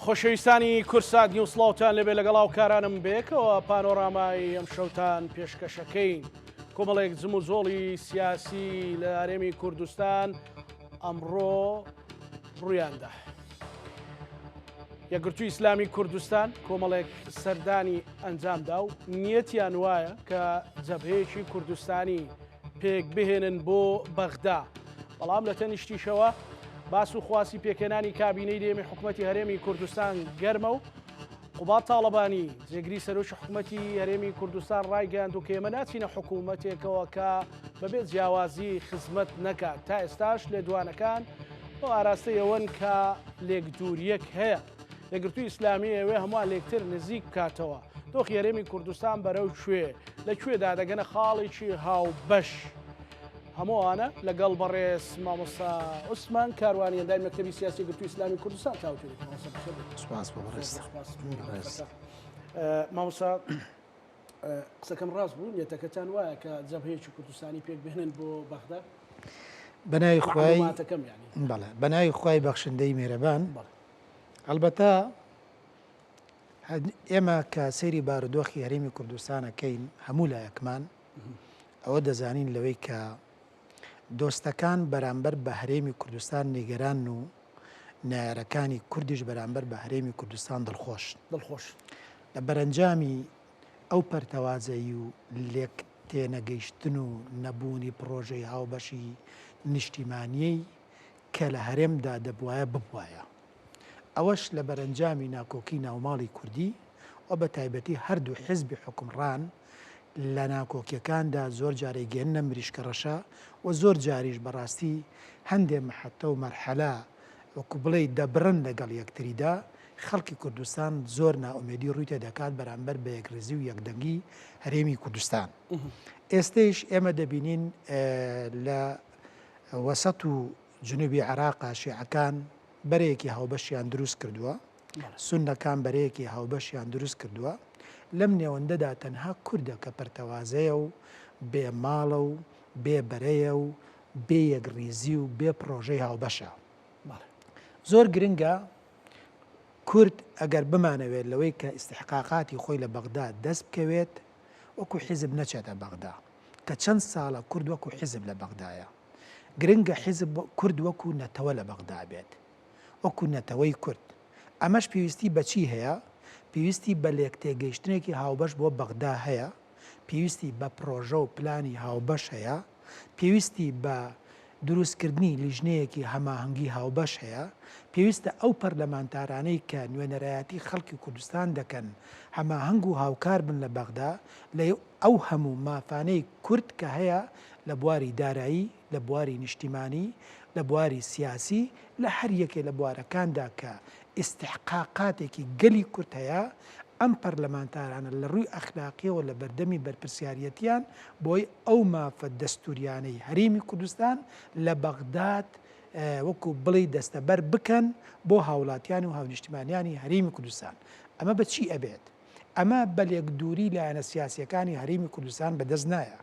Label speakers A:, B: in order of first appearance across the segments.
A: خۆشەویستانی کوردسات نیوز سڵاوتان لێبێ لەگەڵ هاوکارانم بەیەکەوە پانۆرامای ئەم شەوتان پێشکەشەکەین کۆمەڵێک جم و جۆڵی سیاسی لە هەرێمی کوردستان ئەمڕۆ ڕوویاندا. یەکگرتووی ئیسلامی کوردستان کۆمەڵێک سەردانی ئەنجامدا و نیەتیان وایە کە جەبهەیەکی کوردستانی پێک بهێنن بۆ بەغدا بەڵام لە تەنیشتیشەوە باس و خواسی پێکهێنانی کابینەی دێمی حکوومەتی هەرێمی کوردستان گەرمە و قوباد تاڵەبانی جێگری سەرۆکی حکوومەتی هەرێمی کوردستان ڕایگەیاند و کە ئێمە ناچینە حکوومەتێکەوە کە بەبێ جیاوازی خزمەت نەکات تا ئێستاش لێدوانەکان بۆ ئاراستەی ئەوەن کە لێکدووریەک هەیە. یەکگرتووی ئیسلامی ئەوێ هەمووان لێکتر نزیک بکاتەوە. دۆخی هەرێمی کوردستان بەرەو کوێ؟ لە کوێدا دەگەنە خاڵێکی هاوبەش؟ هەموو ئەوانە لەگەڵ بەڕێز مامۆستا عوسمان کاروانی ئەندامی مەکتەبی سیاسی یەکگرتووی ئیسلامی کوردستان تاوتوێ دەکەین. مامۆستا بەخێر بێیت.
B: سوپاس بۆ بەڕێزتان.
A: سوپاس. مامۆستا قسەکەم ڕاست بوو نیەتەکەتان وایە کە جەبهەیەکی کوردستانی پێک بهێنن بۆ بەغدا؟
B: بەناوی خوای بەڵێ بەناوی خوای بەخشندەی مێرەبان ئەلبەتە ئێمە کە سەیری بارودۆخی هەرێمی کوردستانەکەین هەموو لایەکمان ئەوە دەزانین لەوەی کە دۆستەکان بەرامبەر بە هەرێمی کوردستان نیگەران و نارەکانی کوردیش بەرامبەر بە هەرێمی کوردستان دڵخۆش
A: دڵخۆش
B: لە بەرەنجامی ئەو پەرتەوازەیی و لێک تێنەگەیشتن و نەبوونی پڕۆژەی هاوبەشی نیشتیمانیی کە لە هەرێمدا دەبوایە ببوایە. ئەوەش لە بەرەنجامی ناکۆکی ناوماڵی کوردی و بە تایبەتی هەردوو حیزبی حوکمڕان لە ناکۆکیەکاندا زۆر جار ئەیگەیەننە مریشکە ڕەشە و زۆر جاریش بە ڕاستی هەندێ مەحەتە و مەرحەلە وەکو بڵێی دەبڕن لەگەڵ یەکتریدا، خەڵکی کوردستان زۆر نائومێدی ڕووی تێدەکات بەرامبەر بە یەکڕیزی و یەکدەنگی هەرێمی کوردستان. ئێستەیش ئێمە دەبینین لە وەسەت و جنوبی عێراقا شیعەکان بەرەیەکی هاوبەشیان دروست کردووە، سوننەکان بەرەیەکی هاوبەشیان دروست کردووە، لەم نێوەندەدا تەنها کوردە کە پەرتەوازەیە و بێ ماڵە و بێ بەرەیە و بێ یەکڕیزی و بێ پڕۆژەی هاوبەشە. زۆر گرنگە کورد ئەگەر بمانەوێت لەوەی کە ئیستحقاقاتی خۆی لە بەغدا دەست بکەوێت وەکو حیزب نەچێتە بەغدا کە چەند ساڵە کورد وەکو حیزب لە بەغدایە. گرنگە حیزب کورد وەکو نەتەوە لە بەغدا بێت. وەکو نەتەوەی کورد. ئەمەش پێویستی بە چی هەیە؟ پێویستی بە لێکتێگەیشتنێکی هاوبەش بۆ بەغدا هەیە. پێویستی بە پڕۆژە و پلانی هاوبەش هەیە، پێویستی بە دروستکردنی لیژنەیەکی هەماهەنگی هاوبەش هەیە، پێویستە ئەو پەرلەمانتارانەی کە نوێنەرایەتی خەڵکی کوردستان دەکەن هەماهەنگ و هاوکار بن لە بەغدا لە ئەو هەموو مافانەی کورد کە هەیە لە بواری دارایی، لە بواری نیشتیمانی، لە بواری سیاسی، لە هەر یەکێ لە بوارەکاندا کە ئیستحقاقاتێکی گەلی کورد هەیە، ئەم پەرلەمانتارانە لە ڕووی ئەخلاقیەوە لە بەردەمی بەرپرسیاریەتیان بۆی ئەو مافە دەستوریانەی هەرێمی کوردستان لە بەغداد وەکو بڵێی دەستەبەر بکەن بۆ هاوڵاتیان و هاونیشتیمانیانی هەرێمی کوردستان. ئەمە بە چی ئەبێت؟ ئەمە بە لێکدووری لایەنە سیاسییەکانی هەرێمی کوردستان بەدەست نایە،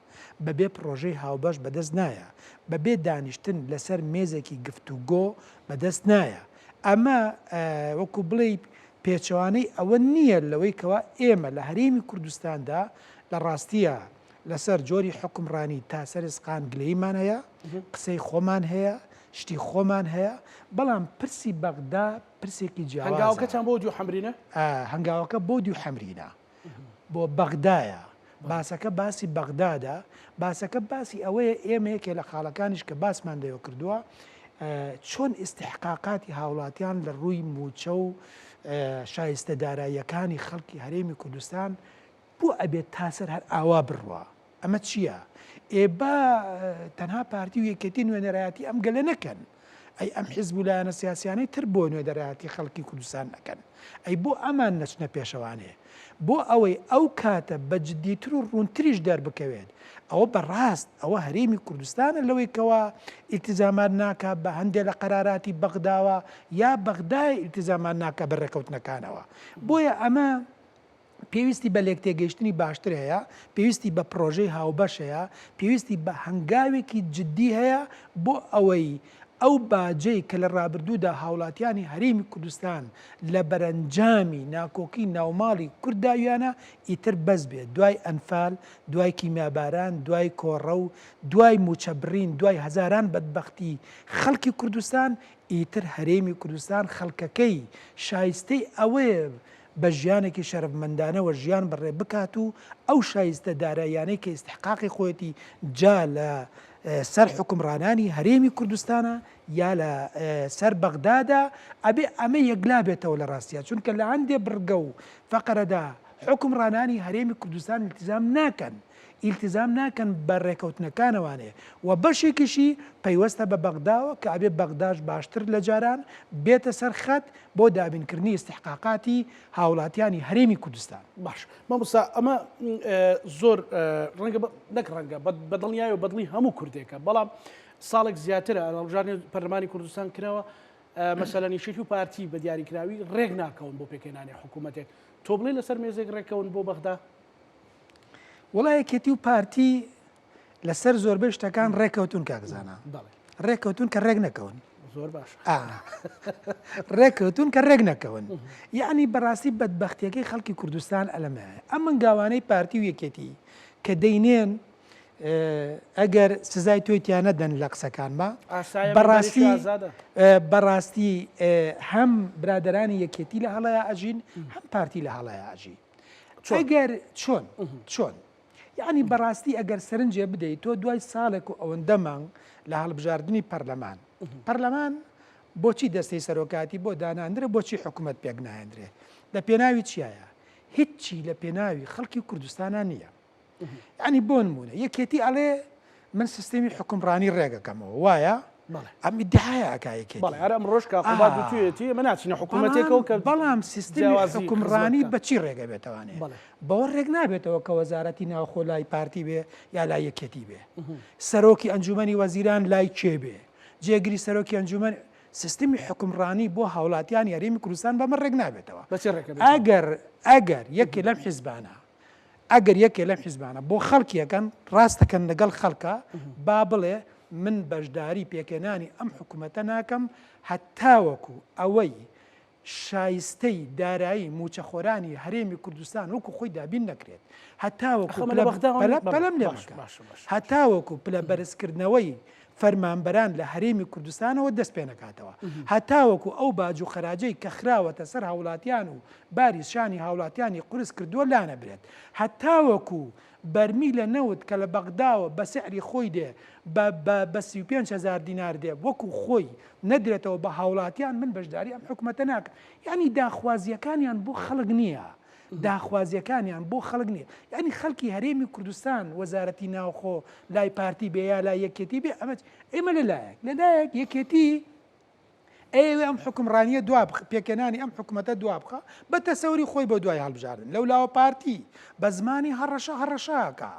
B: بە بێ پڕۆژەی هاوبەش بەدەست نایە، بە بێ دانیشتن لەسەر مێزێکی گفتوگۆ بەدەست نایە. ئەمە وەکو بڵێی پێچەوانەی ئەوە نییە لەوەی کەوا ئێمە لە هەرێمی کوردستاندا لە ڕاستییا لەسەر جۆری حوکمڕانی تا سەر سقان گلەییمان هەیە، قسەی خۆمان هەیە، شتی خۆمان هەیە، بەڵام پرسی بەغدا پرسێکی جیاوازە.
A: هەنگاوەکەتان بۆ دیو حەمرینە؟
B: هەنگاوەکە بۆ دیو حەمرینە، بۆ بەغدایە. باسەکە باسی بەغدادە، باسەکە باسی ئەوەیە ئێمە یەکێ لە خاڵەکانیش کە باسمان لەوێ کردووە چۆن ئیستحقاقاتی هاوڵاتیان لە ڕووی مووچە و شایستە داراییەکانی خەڵکی هەرێمی کوردستان بۆ ئەبێت تاسەر هەر ئاوا بڕوا؟ ئەمە چییە؟ ئێ با تەنها پارتی و یەکێتی نوێنەرایەتی ئەم گەلە نەکەن. ئەی ئەم حیزب و لایەنە سیاسیانەی تر بۆ نوێنەرایەتی خەڵکی کوردستان نەکەن؟ ئەی بۆ ئەمان نەچنە پێشەوانێ؟ بۆ ئەوەی ئەو کاتە بە جدیتر و ڕوونتریش دەربکەوێت ئەوە بە ڕاست ئەوە هەرێمی کوردستانە لەوەی کەوا ئیلتیزامان ناکا بە هەندێ لە قەراراتی بەغداوە یا بەغدایە ئیلتیزامان ناکا بە ڕێکەوتنەکانەوە. بۆیە ئەمە پێویستی بە لێکتێگەیشتنی باشتر هەیە، پێویستی بە پڕۆژەی هاوبەش هەیە، پێویستی بە هەنگاوێکی جددی هەیە بۆ ئەوەی ئەو باجەی کە لە ڕابردوودا هاوڵاتیانی هەرێمی کوردستان لە بەرەنجامی ناکۆکی ناوماڵی کورد داویانە ئیتر بەس بێت، دوای ئەنفال، دوای کیمیاباران، دوای کۆڕەو، دوای موچە بڕین، دوای هەزاران بەدبەختی خەڵکی کوردستان، ئیتر هەرێمی کوردستان خەڵکەکەی شایستەی ئەوەیە بە ژیانێکی شەرەفمەندانەوە ژیان بەڕێ بکات و ئەو شایستە داراییانەی کە ئیستحقاقی خۆیەتی جا لە سەر حوکمڕانانی هەرێمی کوردستانە یا لە سەر بەغدادا ئەبێ ئەمە یەکلا بێتەوە لە ڕاستیا چونکە لە هەندێ بڕگە و فەقەرەدا حوکمڕانانی هەرێمی کوردستان ئیلتیزام ناکەن ئیلتیزام ناکەن بە ڕێکەوتنەکانەوانێ و بەشێکیشی پەیوەستە بە بەغداوە کە ئەبێ بەغداش باشتر لە جاران بێتە سەر خەت بۆ دابینکردنی ئیستحقاقاتی هاوڵاتیانی هەرێمی کوردستان.
A: باش مامۆستا ئەمە زۆر ڕەنگە نەک ڕەنگە بە دڵنیایەوە بەدڵی هەموو کوردێکە بەڵام ساڵێک زیاترە هەڵبژاردنی پەرلەمانی کوردستان کراوە مەسەلەن یەکێتی و پارتی بە دیاریکراوی ڕێک ناکەون بۆ پێکهێنانی حکوومەتێک تۆ بڵێ لەسەر مێزێک ڕێککەون بۆ بەغدا؟
B: وەڵا یەکێتی و پارتی لەسەر زۆربەی شتەکان ڕێکەوتون کاک زانا ڕێکەوتون کە ڕێک نەکەون
A: زۆر باش
B: ڕێکەوتون کە ڕێک نەکەون یعنی بەڕاستی بەدبختیەکەی خەڵکی کوردستان ئەلەمە ئەم منگاوانەی پارتی و یەکێتی کە دەینێن ئەگەر سزای تۆی تیا نەدەن لە قسەکانما بەڕاستی بەڕاستی هەم برادرانی یەکێتی لە هەڵەیە ئەژین هەم پارتی لە هەڵەیە ئەژی ئەگەر چۆن چۆن یعنی بەڕاستی ئەگەر سەرنجێ بدەیت تۆ دوای ساڵێک و ئەوەندە مانگ لە هەڵبژاردننی پەرلەمان پەرلەمان بۆچی دەستەی سەرۆکاتی بۆ داناندرێ بۆچی حکوومەت پێک نایەندرێ لە پێناوی چیایە هیچی لە پێناوی خەڵکی کوردستانە نییە یعنی بۆ نمونە یەکێتی ئەڵێ من سیستمی حکومڕانی ڕێگەکەمەوە وایە ئەم ئیدعایە ئەکا یەکێتی
A: بەڵێ هەر ئەمڕۆش کاک قوباد وتویەتی ئێمە ناچینە حکوومەتێکەوە کە
B: بەڵام سیستمی حکومڕانی بە چی ڕێگە بێتوانێ بەوە ڕێک نابێتەوە کە وەزارەتی ناوخۆ لای پارتی بێ یا لای یەکێتی بێ سەرۆکی ئەنجومەنی وەزیران لای کێ بێ جێگری سەرۆکی ئەنجومەن سیستمی حکومڕانی بۆ هاوڵاتیانی هەرێمی کوردستان بەمە ڕێک نابێتەوە ئەگەر ئەگەر یەکێ لەم حیزبانە ئەگەر یەکێ لەم حیزبانە بۆ خەڵکی ئەکەن ڕاست دەکەن لەگەڵ خەڵکا با بڵێ من بەشداری پێکهێنانی ئەم حکومەتە ناکەم هەتاوەکو ئەوەی شایستەی دارایی موچەخۆرانی هەرێمی کوردستان وەکو خۆی دابین نەکرێت هەتاوەکو پەلم لێ مەکە هەتاوەکو پلە بەرزکردنەوەی فەرمانبەران لە هەرێمی کوردستانەوە دەست پێنەکاتەوە هەتاوەکو ئەو باج و خەراجەی کە خراوەتە سەر هاوڵاتیان و باری شانی هاوڵاتیانی قورس کردووە لانەبرێت هەتاوەکو بەرمیلە نەوت کە لە بەغداوە بە سعری خۆی دێ بە بە بە 35 هەزار دینار دێ وەکو خۆی نەدرێتەوە بە هاوڵاتیان من بەشداری ئەم حکومەتە ناکەم یانی داخوازیەکانیان بۆ خەڵک نییە داخوازیەکانیان بۆ خەڵک نییە یانی خەڵکی هەرێمی کوردستان وەزارەتی ناوخۆ لای پارتی بێ یا لای یەکێتی بێ ئەمە ئێمە لەلایەک لەلایەک یەکێتی ئەیەوێ ئەم حوکمڕانییە دوا بخ، پێکهێنانی ئەم حکومەتە دوا بخا، بە تەسەوری خۆی بۆ دوای هەڵبژاردن. لەولاوە پارتی بە زمانی هەڕەشە هەڕەشە ئەکا،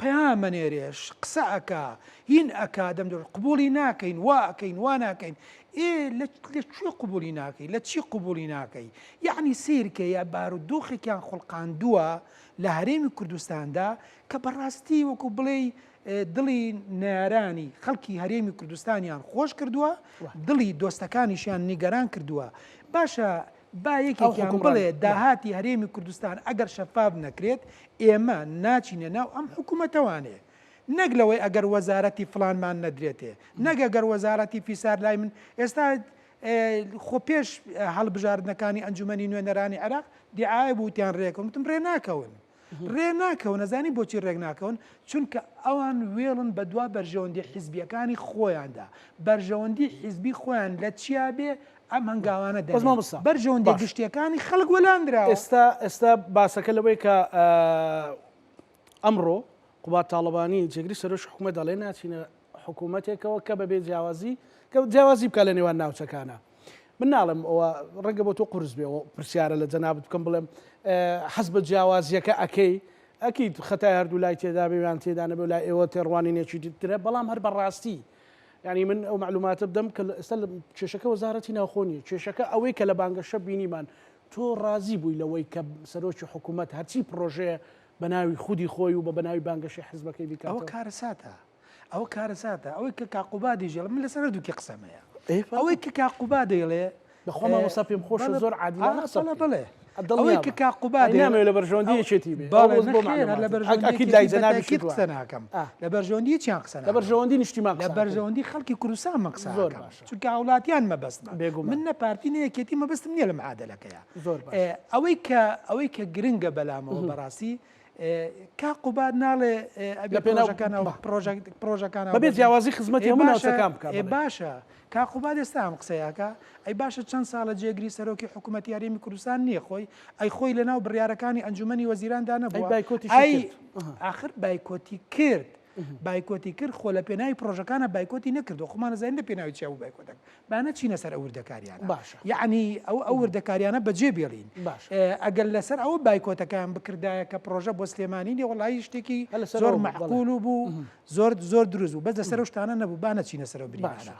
B: پەیام ئەنێرێ، قسە ئەکا، هین ئەکا، دەم قبوڵی ناکەین، وا ئەکەین، وا ناکەین. ئێ لە کوێ قبوڵی ناکەی؟ لە چی قبوڵی ناکەی؟ یەعنی سەیرکە یا بارودۆخێکیان خوڵقاندووە لە هەرێمی کوردستاندا کە بەڕاستی وەکو بڵێی دڵی نەیارانی خەڵکی هەرێمی کوردستانیان خۆش کردووە، دڵی دۆستەکانیشیان نیگەران کردووە. باشە با یەکێکیان بڵێ داهاتی هەرێمی کوردستان ئەگەر شەفاف نەکرێت ئێمە ناچینە ناو ئەم حکوومەتەوانێ. نەک لەوەی ئەگەر وەزارەتی فڵانمان نەدرێتێ، نەک ئەگەر وەزارەتی فیسار لای من ئێستا خۆ پێش هەڵبژاردنەکانی ئەنجومەنی نوێنەرانی عێراق دیعایە بوو وتیان ڕێکەون، وتم ڕێ ناکەون. ڕێ ناکەون ئەزانی بۆچی ڕێک ناکەون چونکە ئەوان وێڵن بە دوا بەرژەوەندی حیزبیەکانی خۆیاندا بەرژەوەندی حیزبی خۆیان لە چیا بێ ئەم هەنگاوانە
A: بەس
B: دەنێن
A: مامۆستا
B: بەرژەوەندیە
A: باش
B: گشتیەکانی خەڵک وەلاندراوە.
A: ئێستا ئێستا باسەکە لەوەی کە ئەمڕۆ قوباد تاڵەبانی جێگری سەرۆکی حکومەت دەڵێ ناچینە حکوومەتێکەوە کە بەبێ جیاوازی کە جیاوازی بکە لە نێوان ناوچەکانە من ناڵێم ئەوە ڕەنگە بۆ تۆ قورس بێ ئەوە پرسیارە لە جەنابت بکەم بڵێم حەز بە جیاوازیەکە ئەکەی ئەکید خەتای هەردوو لای تێدا بێ یان تێدا نەبێ لای ئێوە تێڕوانینێکی ترە بەڵام هەر بەڕاستی یعنی من ئەو معلوماتە بدەم کە ئێستا کێشەکە وەزارەتی ناوخۆ نییە کێشەکە ئەوەی کە لە بانگەشە بینیمان تۆ ڕازی بووی لەوەی کە سەرۆکی حکوومەت هەرچی پرۆژەیە بە ناوی خودی خۆی و بە بەناوی بانگەشەی حزبەکەی
B: ئەوە
A: بیکاتەوە
B: کارەساتە. ئەوە کارەساتە ئەوەی کە کاک قوبادیش ئەڵێ من لەسەر هەردووکی قسەم هەیە ئەوەی کە کاک قوباد دەیڵێ
A: بەخوا مامۆستا پێم خۆشە زۆر عادیلانە قسە
B: بەڵێ بەڵێ ئەوەی کە کاک قوباد
A: نامەوێ لە بەرژەوەندی یەکێتی بێ
B: بەڵێ نەخێر هەر لە بەرژەوەندی
A: ئەکید لای جەنابیشت
B: تەئکید قسە ناکەم لە بەرژەوەندی هیچیان قسە
A: لە بەرژەوەندی نیشتیمان
B: لە بەرژەوەندی خەڵکی کوردستان من قسە
A: زۆر باشە
B: چونکە هاوڵاتیان مەبەستمە
A: بێگومان
B: من نە پارتی نە یەکێتی مەبەستم نییە لە معادەلەکەیە
A: زۆر باشە
B: ئەوەی کە ئەوەی کە گرنگە بەلامەوە بەڕاستی کاک قوباد ناڵێ ئەبێ پرۆژەکان پرۆژەکان
A: بەبێ جیاوازی خزمەتی هەموو ناوچەکان بکا.
B: ئێ باشە کاک قوباد ئێستا ئەم قسەیەکە ئەی باشە چەند ساڵە جێگری سەرۆکی حکوومەتی هەرێمی کوردستان نییە خۆی ئەی خۆی لەناو بڕیارەکانی ئەنجومەنی وەزیراندا نەبووە
A: ئەی
B: ئاخر بایکۆتی کرد بایکۆتی کرد خۆ لە پێناوی پرۆژەکانە بایکۆتی نەکردو خۆمان ئەزانین لە پێناوی چیا بوو بایکۆتەکە با نەچینە سەر ئەو وردەکاریانە
A: باشە
B: یعنی ئەو ئەو وردەکاریانە بەجێ بێڵین
A: باشە
B: ئەگەر لەسەر ئەوە بایکۆتەکەیان بکردایە کە پرۆژە بۆ سلێمانی نیە وەڵایی شتێکی
A: هەر لەسەر
B: زۆر
A: ئەوە بوو، بەڵێ.
B: مەعقول و بوو زۆر زۆر دروست بوو بەس لەسەر ئەو شتانە نەبوو با نەچینە سەر ئەو برینانە
A: باشە.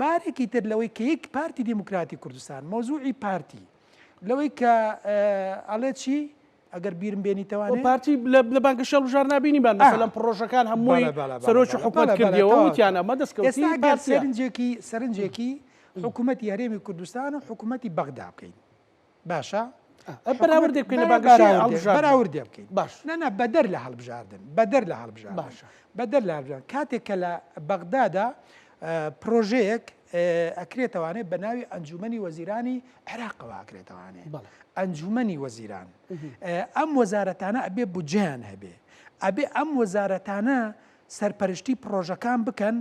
B: بارێکی تر لەوەی کە یەک پارتی دیموکراتی کوردستان مەوزوعی پارتی لەوەی کە ئەڵێ چی ئەگەر بیرم بێنیتەوانێ.
A: پارتی لە بانگەشەی هەڵبژاردنا بینیمان مەسەلەن پڕۆژەکان هەمووی سەرۆکی حکومەت کردیەوە وتیان ئەمە دەستکەوتی
B: ئێستا ئەگەر
A: پارتیە.
B: سەرنجێکی سەرنجێکی حکومەتی هەرێمی کوردستان و حکومەتی بەغدا بکەین باشە
A: بەراوردێک بکەین لە بانگەشەی هەڵبژاردن
B: بەراوردێ بکەین
A: باش
B: نا نا بەدەر لە هەڵبژاردن بەدەر لە هەڵبژاردن
A: باشە
B: بەدەر لە هەڵبژاردن کاتێک کە لە بەغدادا پرۆژەیەک ئەکرێتەوانێ بە ناوی ئەنجومەنی وەزیرانی عێراقەوە ئەکرێتەوانێ ئەنجومەنی وەزیران ئەم وەزارەتانە ئەبێ بودجەیان هەبێ ئەبێ ئەم وەزارەتانە سەرپەرشتی پڕۆژەکان بکەن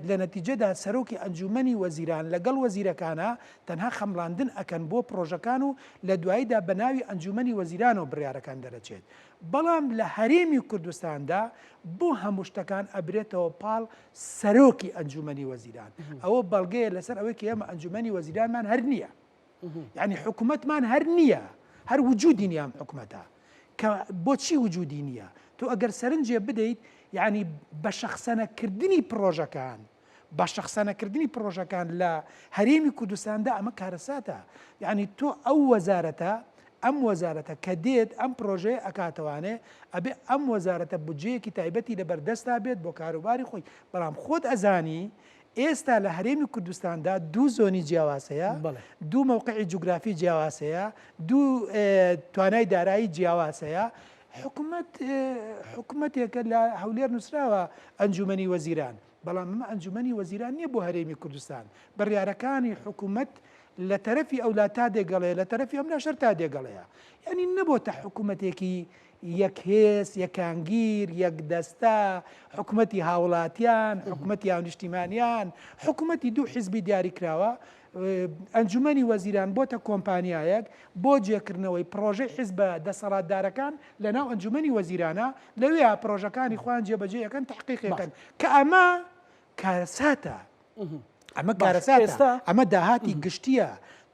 B: لە نەتیجەدا سەرۆکی ئەنجومەنی وەزیران لەگەڵ وەزیرەکانا تەنها خەمڵاندن ئەکەن بۆ پڕۆژەکان و لە دواییدا بە ناوی ئەنجومەنی وەزیرانەوە بڕیارەکان دەرەچێت بەڵام لە هەرێمی کوردستاندا بۆ هەموو شتەکان ئەبرێتەوە پاڵ سەرۆکی ئەنجومەنی وەزیران ئەوە بەڵگەیە لەسەر ئەوەی کە ئێمە ئەنجومەنی وەزیرانمان هەر نییە یعنی حکوومەتمان هەر نییە هەر وجودی نییە ئەم حکوومەتە کە بۆچی وجودی نییە تۆ ئەگەر سەرنجێ بدەیت یعنی بە شەخسەنەکردنی پڕۆژەکان بە شەخسەنەکردنی پڕۆژەکان لە هەرێمی کوردستاندا ئەمە کارەساتە یعنی تۆ ئەو وەزارەتە ئەم وەزارەتە کە دێت ئەم پرۆژەیە ئەکاتەوانێ ئەبێ ئەم وەزارەتە بودجەیەکی تایبەتی لەبەردەستا بێت بۆ کاروباری خۆی بەڵام خۆت ئەزانی ئێستا لە هەرێمی کوردستاندا دوو زۆنی جیاواز هەیە، دوو مەوقعی جوگرافی جیاواز هەیە، دوو توانای دارایی جیاواز هەیە، حکومەت حکومەتێکە لە هەولێر نووسراوە ئەنجومەنی وەزیران، بەڵام ئەمە ئەنجومەنی وەزیران نییە بۆ هەرێمی کوردستان، بڕیارەکانی حکومەت لە تەرەفی ئەولا تا دێگەڵەیە لە تەرەفی ئەملاش هەر تا دێگەڵەیە، یانی نەبۆتە حکومەتێکی یەک هێز، یەکانگیر، یەک دەستە، حکومەتی هاوڵاتیان، حکومەتی هاونیشتیمانیان، حکومەتی دوو حیزبی دیاریکراوە، ئەنجومەنی وەزیران بۆتە کۆمپانیایەک بۆ جێکردنەوەی پڕۆژەی حیزبە دەسەڵاتدارەکان لەناو ئەنجومەنی وەزیرانە، لەوێیا پڕۆژەکانی خۆیان جێبەجێ ئەکەن تەحقیقی ئەکەن کە ئەمە کارەساتە. ئەمە کارەساتە ئەمە داهاتی گشتیە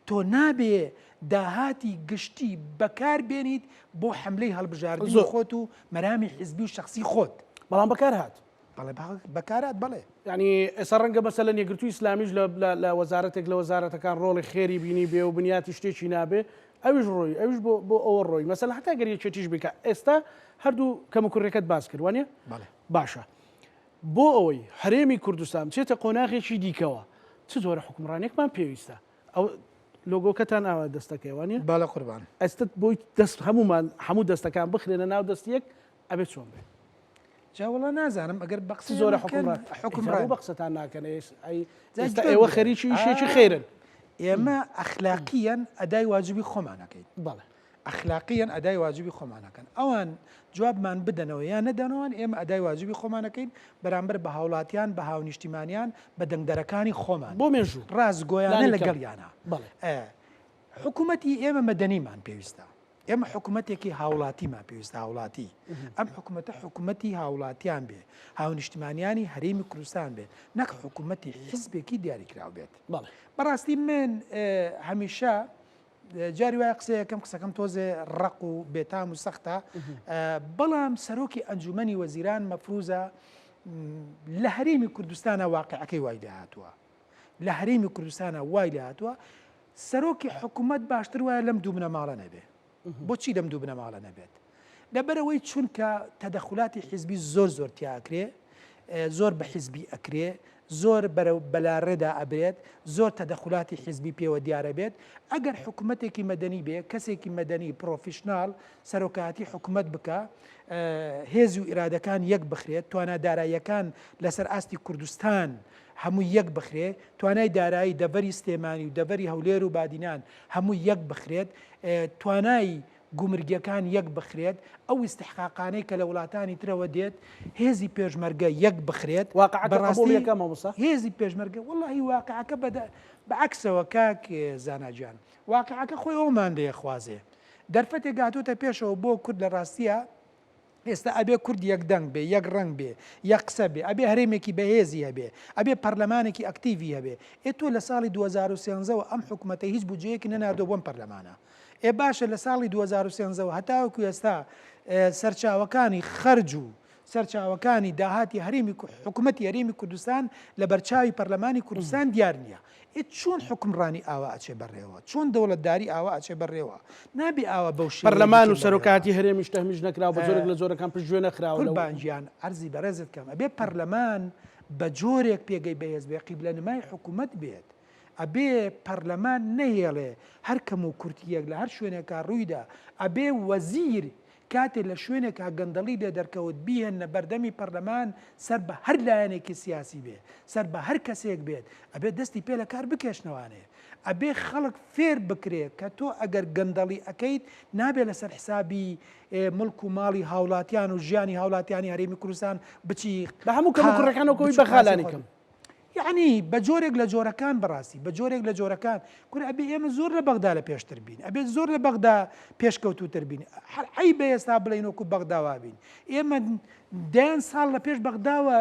B: تۆ نابێ داهاتی گشتی بەکار بێنیت بۆ حملەی هەڵبژاردنی خۆت و مەرامی حزبی و شخصی خۆت
A: بەڵام بەکار هات
B: بەڵێ بەکارات بەڵێ
A: ینی ئێستا ڕەنگە مەسەلەن یەکگرتووی ئیسلامیش لە وەزارەتێک لە وەزارەتەکان ڕۆڵی خێری بینی بێ و بنیاتی شتێکی نابێ ئەویش ڕۆی ئەویش بۆ بۆ ئەوە ڕۆی مەسەلەن هەتا گەر یەکێتیش بکە ئێستا هەردوو کەموکوڕیەکەت باس کرد وانە باشە بۆ ئەوەی هەرێمی کوردستان بچێتە قۆناغێکی دیکەوە چ جۆرە حوکمڕانیەکمان پێویستە؟ ئەو لۆگۆکەتان ئاوا دەستەکەی وانە؟
B: بەڵێ قوربان.
A: ئێستا بۆی دەست هەمومان هەموو دەستەکان بخرێنە ناو دەست یەک ئەبێ چۆن بێ؟
B: جا وەڵا نازانم ئەگەر بە قسەی
A: زۆرە
B: ئێمە بکەن
A: حوکمڕان
B: حوکمڕان
A: بە قسەتان ناکەن ئەی
B: جا
A: ئێستا
B: گوێ
A: ئێوە
B: بدە.
A: خەریکی ئیشێکی
B: ئا،
A: خێرن.
B: ئێمە ئەخلاقییەن ئەدای واجبی خۆمان ئەکەین.
A: بەڵێ.
B: ئەخلاقیەن ئەدای واجبی خۆمان ئەکەن ئەوان جوابمان بدەنەوە یان نەدەنەوەن ئێمە ئەدای واجبی خۆمان ئەکەین بەرامبەر بە هاوڵاتیان بە هاونیشتیمانیان بە دەنگدەرەکانی خۆمان
A: بۆ مێژوو
B: ڕاستگۆیانە
A: لانی کەم.
B: لەگەڵیانە
A: بەڵێ.
B: حکوومەتی ئێمە مەدەنیمان پێویستە ئێمە حکوومەتێکی هاوڵاتیمان پێویستە هاوڵاتی ئەم حکوومەتە حکوومەتی هاوڵاتیان بێ هاونیشتمانیانی هەرێمی کوردستان بێت نەک حکوومەتی حزبێکی دیاریکراو بێت
A: بەڵێ.
B: بەڕاستی من هەمیشە جاری وایە قسەیەکەم قسەکەم تۆزێ ڕق و بێتام و سەختە بەڵام سەرۆکی ئەنجومەنی وەزیران مەفروزە لە هەرێمی کوردستانە واقعەکەی وای لێهاتووە لە هەرێمی کوردستانە وای لێهاتووە سەرۆکی حکوومەت باشتر وایە لەم دوو بنەماڵە نەبێ بۆچی لەم دوو بنەماڵە نەبێت لەبەرەوەی چونکە تەدەخولاتی حیزبی زۆر زۆر تیاکرێ. زۆر بە حیزبی ئەکرێ، زۆر بەرەو بەلاڕێدا ئەبرێت، زۆر تەدەخولاتی حیزبی پێوە دیارە بێت، ئەگەر حکومەتێکی مەدەنی بێ، کەسێکی مەدەنی پڕۆفیشناڵ سەرۆکایەتی حکومەت بکا، هێز و ئیرادەکان یەک بخرێت، توانا داراییەکان لەسەر ئاستی کوردستان هەمووی یەک بخرێ، توانای دارایی دەڤەری سلێمانی و دەڤەری هەولێر و بادینان هەمووی یەک بخرێت، توانای گومرگیەکان یەک بخرێت، ئەو ئیستحقاقانەی کە لە وڵاتانی ترەوە دێت، هێزی پێشمەرگە یەک بخرێت.
A: واقعەکە قبوڵ یەکە مامۆستا؟
B: هێزی پێشمەرگە وەڵاهی واقعەکە بە عەکسەوە کاک زانا گیان، واقعەکە خۆی ئەومان لێ خوازێ. دەرفەتێک هاتۆتە پێشەوە بۆ کورد لە ڕاستیە ئێستا ئەبێ کورد یەک دەنگ بێ، یەک ڕەنگ بێ، یەک قسە بێ، ئەبێ هەرێمێکی بەهێزی هەبێ، ئەبێ پەرلەمانێکی ئەکتیڤی هەبێ. ئێ تۆ لە ساڵی 2013 وە ئەم حکومەتە هیچ بودجەیەکی نەناردووە بۆم پەرلەمانە. ئێ باشە لە ساڵی 2013 وە هەتاوەکو ئێستا سەرچاوەکانی خەرج و سەرچاوەکانی داهاتی هەرێمی حکومەتی هەرێمی کوردستان لە بەرچاوی پەرلەمانی کوردستان دیار نییە. ئێ چۆن حوکمڕانی ئاوا ئەچێ بەڕێوە؟ چۆن دەوڵەتداری ئاوا ئەچێ بەڕێوە؟ نابێ ئاوا بەو شێوەیە
A: پەرلەمان و سەرۆکایەتی هەرێمیش تەهمیش نەکراوە، بە جۆرێک لە جۆرەکان پشتگوێ نەخراوە
B: لەو. قوربان گیان عەرزی بەڕێزت کەم ئەبێ پەرلەمان بە جۆرێک پێگەی بەهێز بێ قیبلەنمای حکومەت بێت. ئەبێ پەرلەمان نەهێڵێ هەر کەموکورتییەک لە هەر شوێنێکا ڕوویدا ئەبێ وەزیر کاتێ لە شوێنێکا گەندەڵی لێ دەرکەوت بیهێننە بەردەمی پەرلەمان سەر بە هەر لایەنێکی سیاسی بێ سەر بە هەر کەسێک بێت ئەبێ دەستی پێ لە کار بکێشنەوانێ ئەبێ خەڵک فێر بکرێ کە تۆ ئەگەر گەندەڵی ئەکەیت نابێ لەسەر حسابی مڵک و ماڵی هاوڵاتیان و ژیانی هاوڵاتیانی هەرێمی کوردستان بچی
A: بە هەموو کەموکوڕیەکان وەک ئەوەی بەغا لانی کەم.
B: یەعنی بە جۆرێک لە جۆرەکان بەڕاستی بە جۆرێک لە جۆرەکان کورە ئەبێ ئێمە زۆر لە بەغدا لە پێشتر بین ئەبێت زۆر لە بەغدا پێشکەوتوتر بین هەر عەیبە ئێستا بڵێین وەکو بەغدا وابین ئێمە دەیان ساڵ لە پێش بەغداوە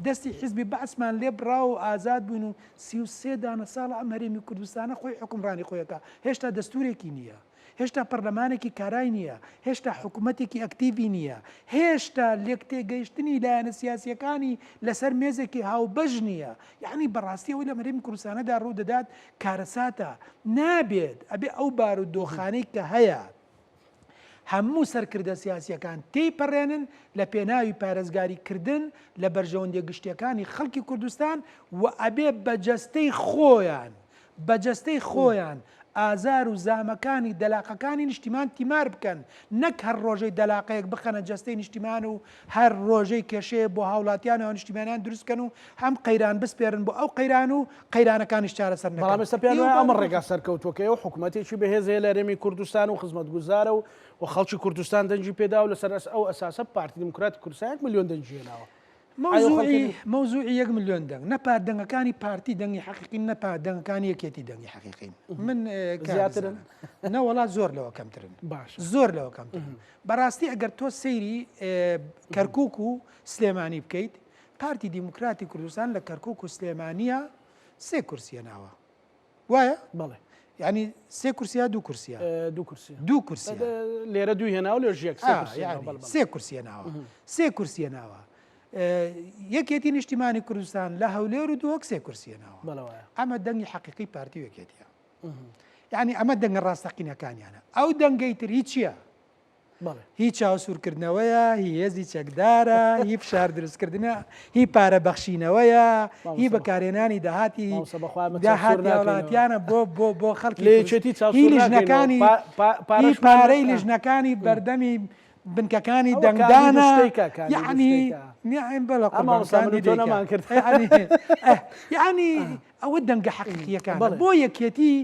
B: دەستی حیزبی بەعسمان لێ بڕا و ئازاد بووین و 33 دانە ساڵە ئەم هەرێمی کوردستانە خۆی حوکمڕانی خۆیەکە هێشتا دەستورێکی نییە. هێشتا پەرلەمانێکی کارای نییە، هێشتا حکومەتێکی ئەکتیڤی نییە، هێشتا لێکتێگەیشتنی لایەنە سیاسییەکانی لەسەر مێزێکی هاوبەش نییە، یەعنی بەڕاستی ئەوەی لەم هەرێمی کوردستانەدا ڕوودەدات کارەساتە، نابێت، ئەبێ ئەو بارودۆخانەی کە هەیە هەموو سەرکردە سیاسییەکان تێیپەڕێنن لە پێناوی پارێزگاری کردن لە بەرژەوەندیە گشتیەکانی خەڵکی کوردستان و ئەبێ بە جەستەی خۆیان بە جەستەی خۆیان ئازار و زامەکانی دەلاقەکانی نیشتیمان تیمار بکەن، نەک هەر ڕۆژەی دەلاقەیەک بخەنە جەستەی نیشتیمان و هەر ڕۆژەی کێشەیە بۆ هاوڵاتیان و هاونیشتیمانیان دروست بکەن و هەم قەیران بسپێرن بۆ ئەو قەیران و قەیرانەکانیش چارەسەر نەکەن.
A: بەڵام ئێستا پێیان وایە ئەمە ڕێگا سەرکەوتووەکەیە و حکومەتێکی بەهێز هەیە لە هەرێمی کوردستان و خزمەتگوزارە و و خەڵکی کوردستان دەنگی پێدا و لەسەر ئەو ئەساسە پارتی دیموکراتی کوردستان یەک ملیۆن دەنگی هێناوە.
B: مەوزوعی مەوزوعی یەک ملیۆن دەنگ نە پار دەنگەکانی پارتی دەنگی حەقیقین نە پار دەنگەکانی یەکێتی دەنگی حەقیقین من
A: زیاترن
B: نە وەڵا زۆر لەوە کەمترن باش زۆر لەوە کەمترن بەڕاستی ئەگەر تۆ سەیری کەرکک و سلێمانی بکەیت پارتی دیموکراتی کوردستان لە کەرکک و سلێمانە سێ کورسیە ناوە وایە؟
A: بەڵێ.
B: یعنی سێ کورسیا دوو کورسیە؟
A: دوو کورسی.
B: دوو کورسیە.
A: لێرە دوو هێناوە لێش یەک سێ کورسی هێناوە، بەڵێ،
B: بەڵێ. سێ کورسیە ناوە. سێ کورسیە ناوە. یەکێتی نیشتیمانی کوردستان لە هەولێر و دهۆک سێ کورسیە ناوە.
A: بەڵێ وایە.
B: ئەمە دەنگی حەقیقی پارتی و یەکێتیە. یعنی ئەمە دەنگە ڕاستەقینەکانیانە. ئەو دەنگەی تر هیچیە؟ هی چاوسوورکردنەوەیە، هی هێزی چەکدارە، هی فشار دروستکردنە، هی پارە بەخشینەوەیە، هی بەکارهێنانی داهاتی داهاتی هاوڵاتیانە بۆ بۆ بۆ خەڵکی هی لیژنەکانی هی پارەی لیژنەکانی بەردەمی بنکەکانی دەنگدانە یعنی بەڵێ قوربان یعنی ئەوە دەنگە حەقیقیەکانە بۆ یەکێتی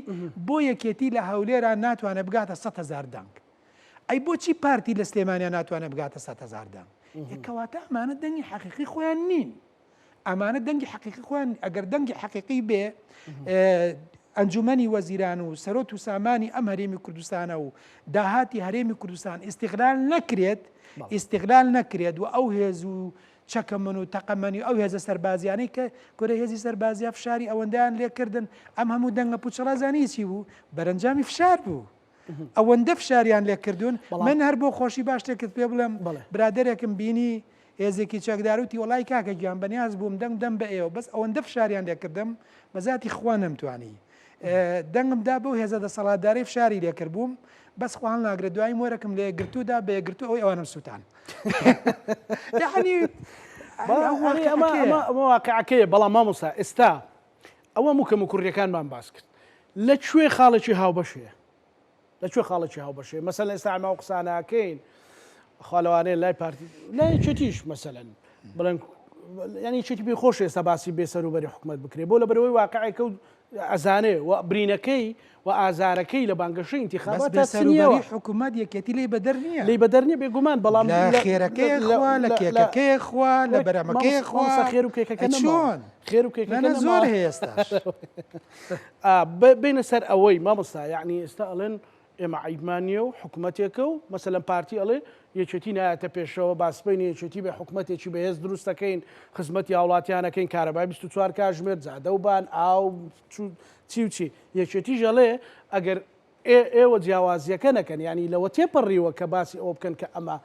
B: بۆ یەکێتی لە هەولێرا ناتوانێت بگاتە 100 هەزار دەنگ ئەی بۆچی پارتی لە سلێمانیا ناتوانێت بگاتە 100 هەزار دەنگ؟ کەواتە ئەمانە دەنگی حەقیقی خۆیان نین. ئەمانە دەنگی حەقیقی خۆیان ئەگەر دەنگی حەقیقی بێ ئەنجومەنی وەزیران و سەرۆت و سامانی ئەم هەرێمی کوردستانە و داهاتی هەرێمی کوردستان ئیسیغلال نەکرێت ئیسیغلال نەکرێت و ئەو هێز و چەکەمن و تەقەمەنی ئەو هێزە سەربازیانەی کە کورە هێزی سەربازیە فشاری ئەوەندەیان لێکردن ئەم هەموو دەنگە پوچەڵا زانی چی بوو بەرەنجامی فشار بوو ئەوەندە فشاریان لێکردوون من هەر بۆ خۆشی با شتێکت پێ بڵێم برادەرێکم بینی هێزێکی چەکدار وتی وەڵای کاکە گیان بەنیاز بووم دەنگ بدەم بە ئێوە بەس ئەوەندە فشاریان لێکردم بە زاتی خوا نەمتوانی دەنگم دا بەو هێزە دەسەڵاتدارەی فشاری لێکردبووم بەس خوا هەڵناگرێت دوایی مۆرەکم لە یەکگرتوو دا بە یەکگرتوو ئەوەی ئەوانم سووتان یعنی.
A: ئەمە واقعەکەیە بەڵام مامۆستا ئێستا ئەوە موکەم و کوڕیەکانمان باس کرد لە کوێ خاڵێکی هاوبەش هەیە لە کوێ خاڵێکی هاوبەش هەیە مەسەلەن ئێستا ئەمە ئەو قسانەکەین خوا لەوانەیە لای پارتی لای یەکێتیش مەسەلەن بڵێن یعنی یەکێتی پێی خۆش ئێستا باسی بێسەروبەری حکومەت بکرێ بۆ لەبەرەوەی واقعێکە و ئەزانێ و برینەکەی و ئازارەکەی لە بانگەشەی
B: بەس
A: ئینتیخاباتا
B: بێسەروبەری
A: چنیەوە.
B: حکومەت یەکێتی لێی بەدەر نییە.
A: لێی بەدەر نییە بێگومان بەڵام
B: لە
A: لە
B: خێرەکەی
A: لە
B: خوا لە
A: لە لە
B: کێکەکەی خوا لە
A: ڕێک
B: بەرهەمەکەی
A: مامۆستا
B: خوا
A: مامۆستا خێر و کێکەکە
B: ئەی
A: نەماوە
B: چۆن؟
A: خێر و
B: نا
A: کێکەکە
B: نا زۆر
A: نەماوە
B: هەیە ئێستاش.
A: ئا بێینە سەر ئەوەی مامۆستا یەعنی ئێستا ئەڵێن ئێمە عەیبمان نییە و حکومەتێکە و مەسەلەن پارتی ئەڵێ یەکێتی نایەتە پێشەوە با سبەینێ یەکێتی بێ حکومەتێکی بەهێز دروست دەکەین خزمەتی هاوڵاتیان ئەکەین کارەبای 24 کاژمێر جادە و بان ئاو چی و چی یەکێتیش ئەڵێ ئەگەر ئێوە جیاوازیەکە نەکەن یانی لەوە تێپەڕیوە کە باسی ئەوە بکەن کە ئەمە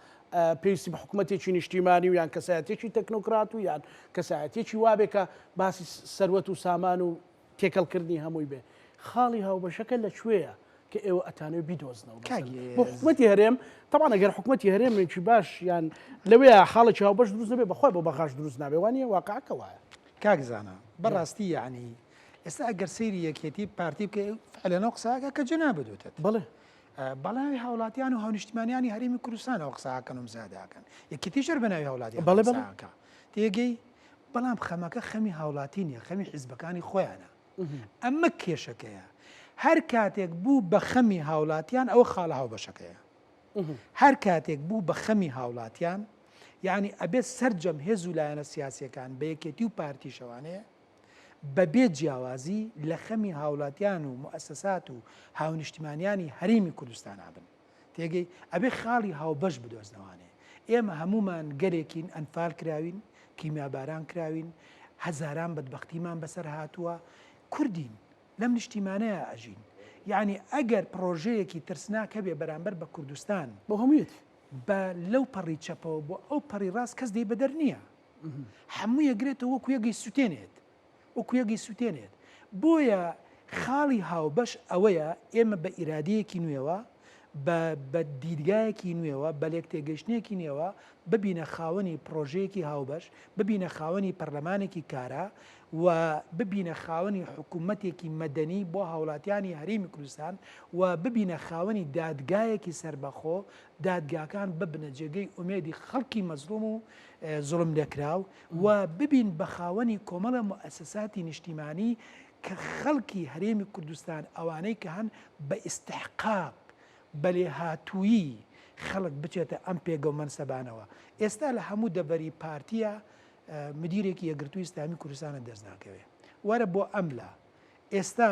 A: پێویستی بە حکومەتێکی نیشتیمانی و یان کەسایەتێکی تەکنۆکرات و یان کەسایەتێکی وابێ کە باسی سەروەت و سامان و تێکەڵکردنی هەمووی بێ. خاڵی هاوبەشەکە لە کوێیە کە ئێوە ئەتانەوێ بیدۆزنەوە؟
B: کاک
A: بۆ حکومەتی هەرێم تەبعەن ئەگەر حکومەتی هەرێمێکی باش یان لەوەیە خاڵێکی هاوبەش دروست نەبێ بەخوای بۆ بەغاش دروست نابێ وانە واقعەکە وایە.
B: کاک زانا بەڕاستی یەعنی ئێستا ئەگەر سەیری یەکێتی پارتی بکەی فعلەن ئەو قسەکە کە جەنابت وتت
A: بەڵێ
B: بەڵاوی هاوڵاتیان و هاونیشتیمانیانی هەرێمی کوردستان ئەو قسەکەن و مزاداکەن یەکێتیش هەر بە ناوی هاوڵاتیان
A: بەڵێ بەڵێ
B: قسەکە تێگەی بەڵام خەمەکە خەمی هاوڵاتی نیە خەمی حیزبەکانی خۆیانە ئەمە کێشەکەیە هەر کاتێک بوو بە خەمی هاوڵاتیان ئەوە خاڵە هاوبەشەکەیە هەر کاتێک بوو بە خەمی هاوڵاتیان یعنی ئەبێت سەرجەم هێز و لایەنە سیاسیەکان بە یەکێتی و پارتیشەوانەیە بەبێ جیاوازی لە خەمی هاوڵاتیان و موئەسەسات و هاونیشتیمانیانی هەرێمی کوردستانا بن. تێگەی؟ ئەبێ خاڵی هاوبەش بدۆزنەوانێ. ئێمە هەموومان گەلێکین ئەنفال کراوین، کیمیاباران کراوین، هەزاران بەدبەختیمان بەسەر هاتووە، کوردین، لەم نیشتیمانەیا ئەژین. یەعنی ئەگەر پڕۆژەیەکی ترسناک هەبێ بەرامبەر بە کوردستان،
A: بۆ هەموویەتی.
B: بە لەو پەڕی چەپەوە بۆ ئەو پەڕی ڕاست کەس لێی بەدەر نییە. هەمووی ئەگرێتەوە وەکو یەک ئەیسوتێنێت. وەکو یەک ئەیسوتێنێت. بۆیە خاڵی هاوبەش ئەوەیە ئێمە بە ئیرادەیەکی نوێوە، بە بە دیدگایەکی نوێوە، بە لێکتێگەیشتنێکی نوێوە ببینە خاوەنی پڕۆژەیەکی هاوبەش، ببینە خاوەنی پەرلەمانێکی کارا و ببینە خاوەنی حکوومەتێکی مەدەنی بۆ هاوڵاتیانی هەرێمی کوردستان و ببینە خاوەنی دادگایەکی سەربەخۆ، دادگاکان ببنە جێگەی ئومێدی خەڵکی مەزڵوم و زوڵملێکراو و ببین بە خاوەنی کۆمەڵە موئەسەساتی نیشتیمانی کە خەڵکی هەرێمی کوردستان ئەوانەی کە هەن بە ئیستحقاق بە لێهاتوویی خەڵک بچێتە ئەم پێگە و مەنسەبانەوە. ئێستا لە هەموو دەڤەری پارتییە مدیرێکی یەکگرتووی ئیسلامی کوردستانت دەست ناکەوێ. وەرە بۆ ئەملا. ئێستا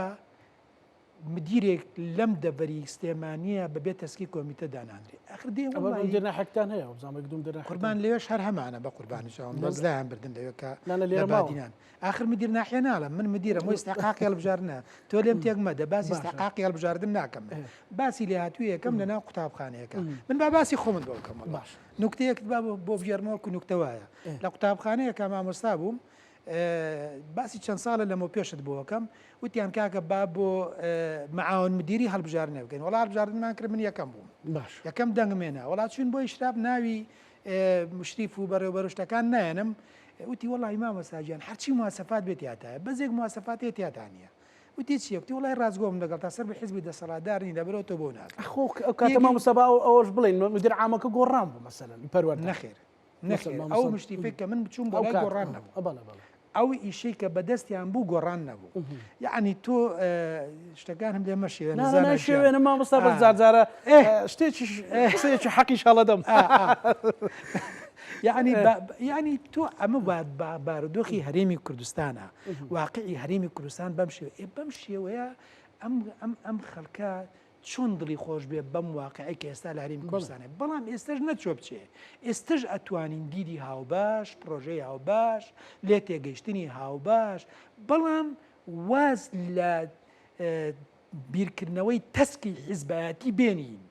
B: مدیرێک لەم دەڤەری سلێمانییە بەبێ تەسکی کۆمیتە دانانرێ. ئاخر دێ
A: ئەوە
B: وەڵڵاهی
A: مدیر ناحەکتان هەیە وەبزانم یەک دوو مدیر ناحەکتان
B: قوربان لەوێش هەر هەمانە بە قوربانی چاوم بەس لایان بردن لەوێ کە
A: نا نا
B: لە
A: لێرە ماوە.
B: بادینان. ئاخر مدیر ناحیە ناڵێم من مدیرم وە ئیستحقاقی هەڵبژاردنە تۆ لێم تێک مەدە باسی
A: باشە.
B: ئیستحقاقی هەڵبژاردن ناکەم من باسی لێهاتوویەکەم لەناو قوتابخانەیەکە من با باسی خۆمت بۆ بکەم وەڵا
A: باش.
B: نوکتەیەکت با بۆ بگێڕمەوە کو نوکتە وایە لە قوتابخانەیەکە مامۆستا بووم باسی چەند ساڵە لەمەو پێشت بۆ ئەکەم وتیان کاکە با بۆ معاون مدیری هەڵبژاردنێ بکەین وەڵا هەڵبژاردنمان کرد من یەکەم بووم
A: باش
B: یەکەم دەنگم هێنا وەڵا چوین بۆ ئیشراف ناوی مشریف و بەڕێوبەر و شتەکان نایەنم وتی وەڵی مامۆستا گیان هەرچی مواسەفات بێت تیاتایە بەزێک مواسەفات هەیە تیاتا نییە وتی چییە وتی وەڵی ڕاستگۆم لەگەڵ تا سەر بە حیزبی دەسەڵاتدار نین لەبەرەوە تۆ بۆ ناکەم
A: خۆ ئەو کاتە مامۆستا با ئەوەش بڵێین مدیر عامەکە گۆڕان بوو مەسەلەن پەروەردە
B: نەخێر نەخێر ئەو مشریفەی کە من بچووم بۆ لای گۆڕان نەبوو ئەو ئیشەی کە بەدەستیان بوو گۆڕان نەبوو یعنی تۆ شتەکانم لێ مەشێوێنە
A: زانە شێوێنە مامۆستا بەس جارجارە شتێکی قسەیەکی حەقیش هەڵەدەم
B: یعنی یعنی تۆ ئەمە بارودۆخی هەرێمی کوردستانە واقعی هەرێمی کوردستان بەم شێوە بەم شێوەیە ئەم ئەم ئەم خەڵکە چۆن دڵی خۆش بێ بەم واقعەی کە ئێستا لە هەرێمی کوردستانە بەڵام ئێستش نەچوە بچێ ئێستش ئەتوانین دیدی هاوباش پرۆژەی هاوباش لێ تێگەیشتنی هاوباش بەڵام واز لە بیرکردنەوەی تەسکی حیزبایەتی بێنین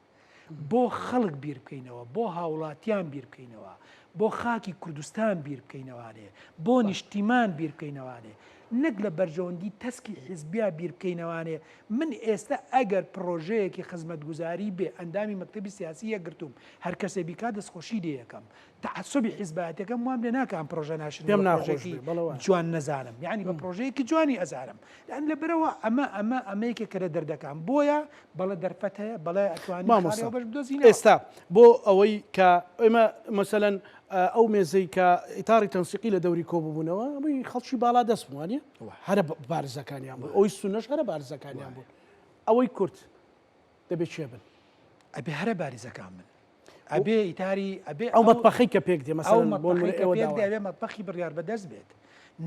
B: بۆ خەڵک بیر بکەینەوە بۆ هاوڵاتیان بیر بکەینەوە بۆ خاکی کوردستان بیر بکەینەوانێ بۆ نیشتیمان بیر بکەینەوانێ.
C: نەک لە بەرژەوەندی تەسکی حیزبیا بیر بکەینەوانێ من ئێستا ئەگەر پڕۆژەیەکی خزمەتگوزاری بێ ئەندامی مەکتەبی سیاسی یەکگرتووم هەر کەسێ بیکات دەستخۆشی لێ یەکەم تەعەسوبی حیزبایەتیەکەم وام لێ ناکا ئەم پڕۆژە ناشرین
A: پێم
C: بە
A: ناخۆش
C: پڕۆژەیەکی
A: بێ بەڵێ وایە.
C: جوان نەزانم یانی بە پڕۆژەیەکی جوانی ئەزانم لان لەبەرئەوە ئەمە ئەمە ئەمە یەکێکە لە دەردەکان بۆیە بەڵێ دەرفەت هەیە بەڵێ ئەتوانین خاڵی
A: مامۆستا
C: هاوبەش بدۆزینەوە.
A: ئێستا بۆ ئەوەی کە ئێمە مەسەلەن ئەو مێزەی کە ئیتاری تەنسیقی لە دەوری کۆ ببوونەوە ئەوەی خەڵکی باڵا دەست بوو وانە هەرە بارزەکانیان بوو ئەوی سونەش هەرە بارزەکانیان بوون ئەوەی کورد دەبێت چێ بن؟
C: ئەبێ هەرە بارزەکان بن ئەبێ ئیتاری ئەبێ
A: ئەو مەتبەخەی کە پێک دێ
C: مەسەلەن بۆ نمونە ئێوە داوا ئەبێ مەتبەخی بڕیار بەدەست بێت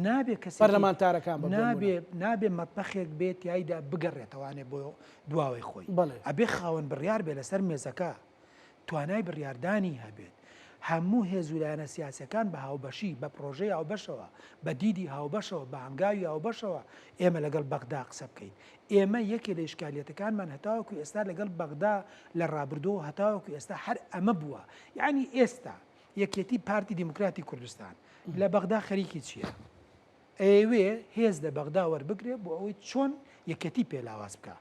C: نابێ کەس
A: پەرلەمانتارەکان
C: نابێ نابێ مەتبەخێک بێت تیایدا بگەڕێتەوانێ بۆ دواوەی خۆی ئەبێ خاوەن بڕیار بێ لەسەر مێزەکە توانای بڕیاردانی هەبێت، هەموو هێز و لایەنە سیاسیەکان بە هاوبەشی، بە پڕۆژەی هاوبەشەوە، بە دیدی هاوبەشەوە، بە هەنگاوی هاوبەشەوە ئێمە لەگەڵ بەغدا قسە بکەین. ئێمە یەکێ لە ئیشکالیەتەکانمان هەتاوەکو ئێستا لەگەڵ بەغدا لە ڕابردووەوە هەتاوەکو ئێستا هەر ئەمە بووە. یەعنی ئێستا یەکێتی پارتی دیموکراتی کوردستان لە بەغدا خەریکی چییە؟ ئەیەوێ هێز لە بەغدا وەربگرێ بۆ ئەوەی چۆن یەکێتی پێ لاواز بکا.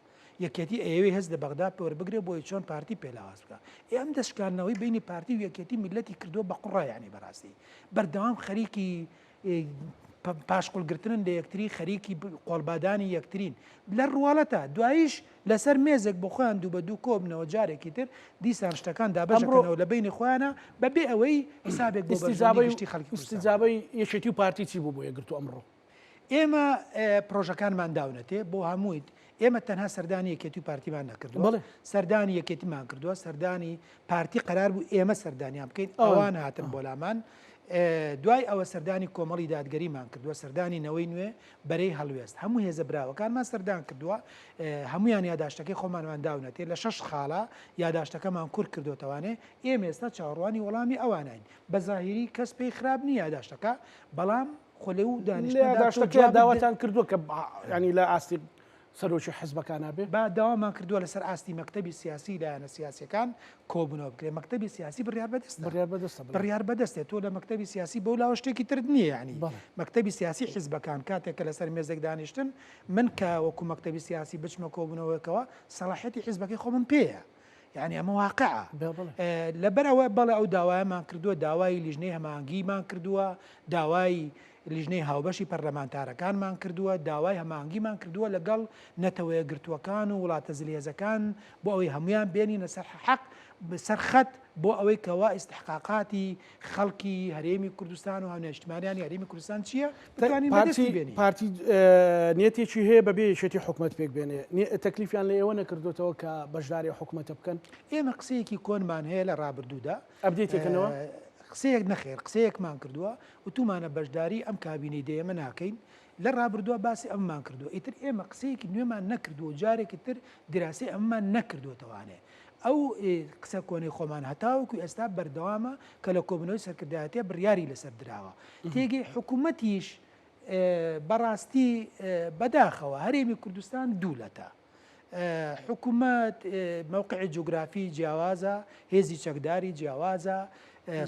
C: یەکێتی ئەیەوێ هێز لە بەغدا پێ وەربگرێ بۆ ئەوەی چۆن پارتی پێ لاواز بکا. ئێ ئەم دەست شکاندنەوەی بەینی پارتی و یەکێتی میللەتی کردووە بە قوڕا یانی بەڕاستی بەردەوام خەریکی پاشقول گرتنن لە یەکتری خەریکی قۆڵبادانی یەکترین لە ڕواڵەتا دواییش لەسەر مێزێک بۆ خۆیان دوو بە دوو کۆبنەوە جارێکی تر دیسان شتەکان دابەش
A: ئەمڕۆ
C: ئەکەنەوە لە بەینی خۆیانا بە بێ ئەوەی حیسابێک بۆ بەرژەوەندی
A: ئیستیجابەی
C: گشتی خەڵکی کوردستان بکەن.
A: ئیستیجابەی یەکێتی و پارتی چی بوو بۆ یەکگرتوو ئەمڕۆ؟
C: ئێمە پرۆژەکانمان داونەتێ بۆ هەمووی ئێمە تەنها سەردانی یەکێتی و پارتیمان نەکردووە
A: بەڵێ.
C: سەردانی یەکێتیمان کردووە سەردانی پارتی قەرار بوو ئێمە سەردانیان بکەین
A: ئەوان
C: ئەوان هاتن بۆ لامان دوای ئەوە سەردانی کۆمەڵی دادگەریمان کردووە سەردانی نەوەی نوێ بەرەی هەڵوێست هەموو هێزە براوەکانمان سەردان کردووە، هەموویان یاداشتەکەی خۆمانمان داونەتێ، لە شەش خاڵا یاداشتەکەمان کورت کردۆتەوانێ، ئێمە ئێستا چاوەڕوانی وەڵامی ئەوانین، بە زاهیری کەس پێی خراپ نییە یاداشتەکە، بەڵام خۆ لەو
A: لە
C: دانیشتنەدا تۆ
A: یاداشتەکەیا
C: جوابت
A: داواتان کردووە کە یانی لە ئاستی سەرۆکی حزبەکانا بێ؟
C: با داوامان کردووە لەسەر ئاستی مەکتەبی سیاسی لایەنە سیاسیەکان کۆبوونەوە بکرێت، مەکتەبی سیاسی بڕیار بەدەستە.
A: بڕیار بەدەستە بەڵێ.
C: بڕیار بەدەستێ، تۆ لە مەکتەبی سیاسی بەو لاوە شتێکی ترت نییە یانی.
A: بەڵێ.
C: مەکتەبی سیاسی حیزبەکان کاتێک کە لەسەر مێزێک دانیشتن، من کە وەکو مەکتەبی سیاسی بچمە کۆبوونەوەیەکەوە سەڵاحیەتی حیزبەکەی خۆمم پێیە. یانی ئەمە واقعە.
A: بەڵێ.
C: لەبەر ئەوە بەڵێ ئەو داوایەمان کردووە، داوای لیژنەی هەماهەنگیمان کردووە، داوای لیژنەی هاوبەشی پەرلەمانتارەکانمان کردووە، داوای هەماهەنگیمان کردووە لەگەڵ نەتەوەیەکگرتووەکان و وڵاتە زلهێزەکان بۆ ئەوەی هەموویان بێنینە سەر حەق سەر خەت بۆ ئەوەی کەوا ئیستحقاقاتی خەڵکی هەرێمی کوردستان و هاونیشتمانیانی هەرێمی کوردستان چییە بتوانین بەدەستی بێنین.
A: پارتی نیەتێکی هەیە بەبێ یەکێتی حکومەت پێک بێنێ، تەکلیفیان لە ئێوە نەکردۆتەوە کە بەشداری حکومەتە بکەن؟
C: ئێمە قسەیەکی کۆنمان هەیە لە ڕابردوودا
A: update ێکەنەوە؟
C: قسەیەک نەخێر قسەیەکمان کردووە وتومانە بەشداری ئەم کابینەی دەیەمە ناکەین لە ڕابردووە باسی ئەممان کردووە ئیتر ئێمە قسەیەکی نوێمان نەکردووە جارێکی تر دیراسی ئەممان نەکردووەتەوانێ ئەو قسە کۆنەی خۆمان هەتاوەکو ئێستا بەردەوامە کە لە کۆبنەوەی سەرکردایەتە بڕیاری لەسەر دراوە تێگەی حکوومەتیش بەڕاستی بەداخەوە هەرێمی کوردستان دوو لەتە حکومەت مەوقعی جوگرافی جیاوازە، هێزی چەکداری جیاوازە،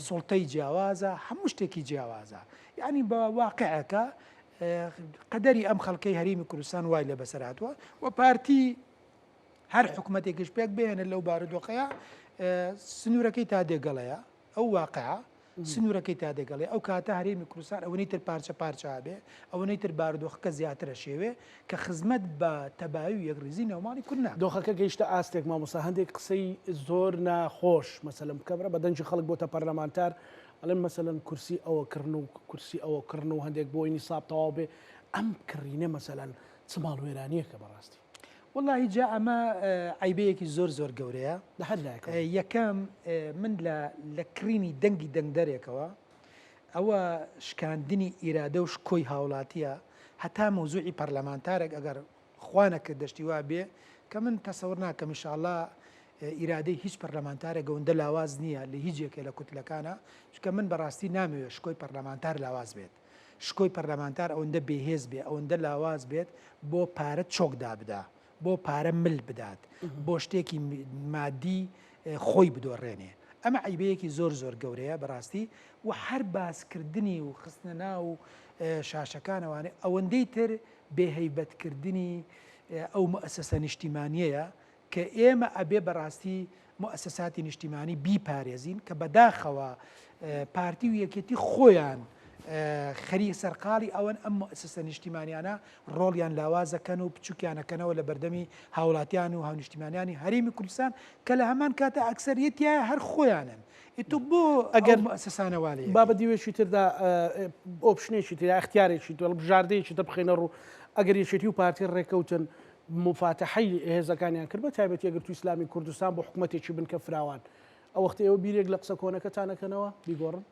C: سوڵتەی جیاوازە، هەموو شتێکی جیاوازە. یعنی بە واقعەکە قەدەری ئەم خەڵکەی هەرێمی کوردستان وای لێ بەسەر هاتووە و پارتی هەر حکومەتێکیش پێک بهێنێت لەو بارودۆخەیە سنوورەکەی تا دێگەڵەیە ئەو واقعە سنوورەکەی تا دەگەڵێ ئەو کاتە هەرێمی کوردستان ئەوەنەی تر پارچە پارچە ئەبێ، ئەوەنەی تر بارودۆخەکە زیاتر ئەشێوێ کە خزمەت بە تەبایی و یەکڕیزی ناوماڵی کورد ناکا.
A: دۆخەکە گەیشتە ئاستێک مامۆستا هەندێک قسەی زۆر ناخۆش مەسەلەن بکە برا بە دەنگی خەڵک بۆتە پەرلەمانتار ئەڵێن مەسەلەن کورسی ئەوە کڕن و کورسی ئەوە کڕن و هەندێک بۆی نیساب تەواو بێ ئەم کڕینە مەسەلەن چ ماڵوێرانیەکە بەڕاستی.
C: وەڵاهی جا ئەمە عەیبەیەکی زۆر زۆر گەورەیە.
A: لە هەر لایەکەوە.
C: یەکەم من لە لە کڕینی دەنگی دەنگدەرێکەوە ئەوە شکاندنی ئیرادە و شکۆی هاوڵاتیە هەتا مەوزوعی پەرلەمانتارێک ئەگەر خوا نەکردە شتی وا بێ کە من تەسەور ناکەم ئیشاڵا ئیرادەی هیچ پەرلەمانتارێک ئەوەندە لاواز نییە لە هیچ یەکێ لە کوتلەکانە چونکە من بەڕاستی نامەوێت شکۆی پەرلەمانتار لاواز بێت شکۆی پەرلەمانتار ئەوەندە بێهێز بێ، ئەوەندە لاواز بێت بۆ پارە چۆک دابدا، بۆ پارە مل بدات، بۆ شتێکی مادی خۆی بدۆڕێنێ. ئەمە عەیبەیەکی زۆر زۆر گەورەیە بەڕاستی و هەر باسکردنی و خستنە ناو شاشەکانەوانێ ئەوەندەی تر بێ هەیبەتکردنی ئەو موئەسەسە نیشتیمانیەیە کە ئێمە ئەبێ بەڕاستی موئەسەساتی نیشتیمانی بیپارێزین کە بەداخەوە پارتی و یەکێتی خۆیان خەری سەرقاڵی ئەوەن ئەم موئەسەسە نیشتیمانیانە ڕۆڵیان لاوازەکەن و بچوکیانەکەنەوە لە بەردەمی هاوڵاتیان و هاونیشتیمانیانی هەرێمی کوردستان کە لە هەمان کاتە ئەکسەریەتیان هەر خۆیانن ئیتۆ بۆ
A: ئەگەر
C: موئەسەسانە وا لێ
A: با بە دیوێکی تردا option ێکی تر اختیارێکی تر بژاردەیەکی تر بخەینە ڕوو ئەگەر یەکێتی و پارتی ڕێکەوتن موفاتەحەی هێزەکانیان کرد بە تایبەت یەکگرتووی ئیسلامی کوردستان بۆ حکومەتێکی بنکە فراوان ئەو وەختە ئێوە بیرێک لە قسە کۆنەکەتان ئەکەنەوە بیگۆڕن؟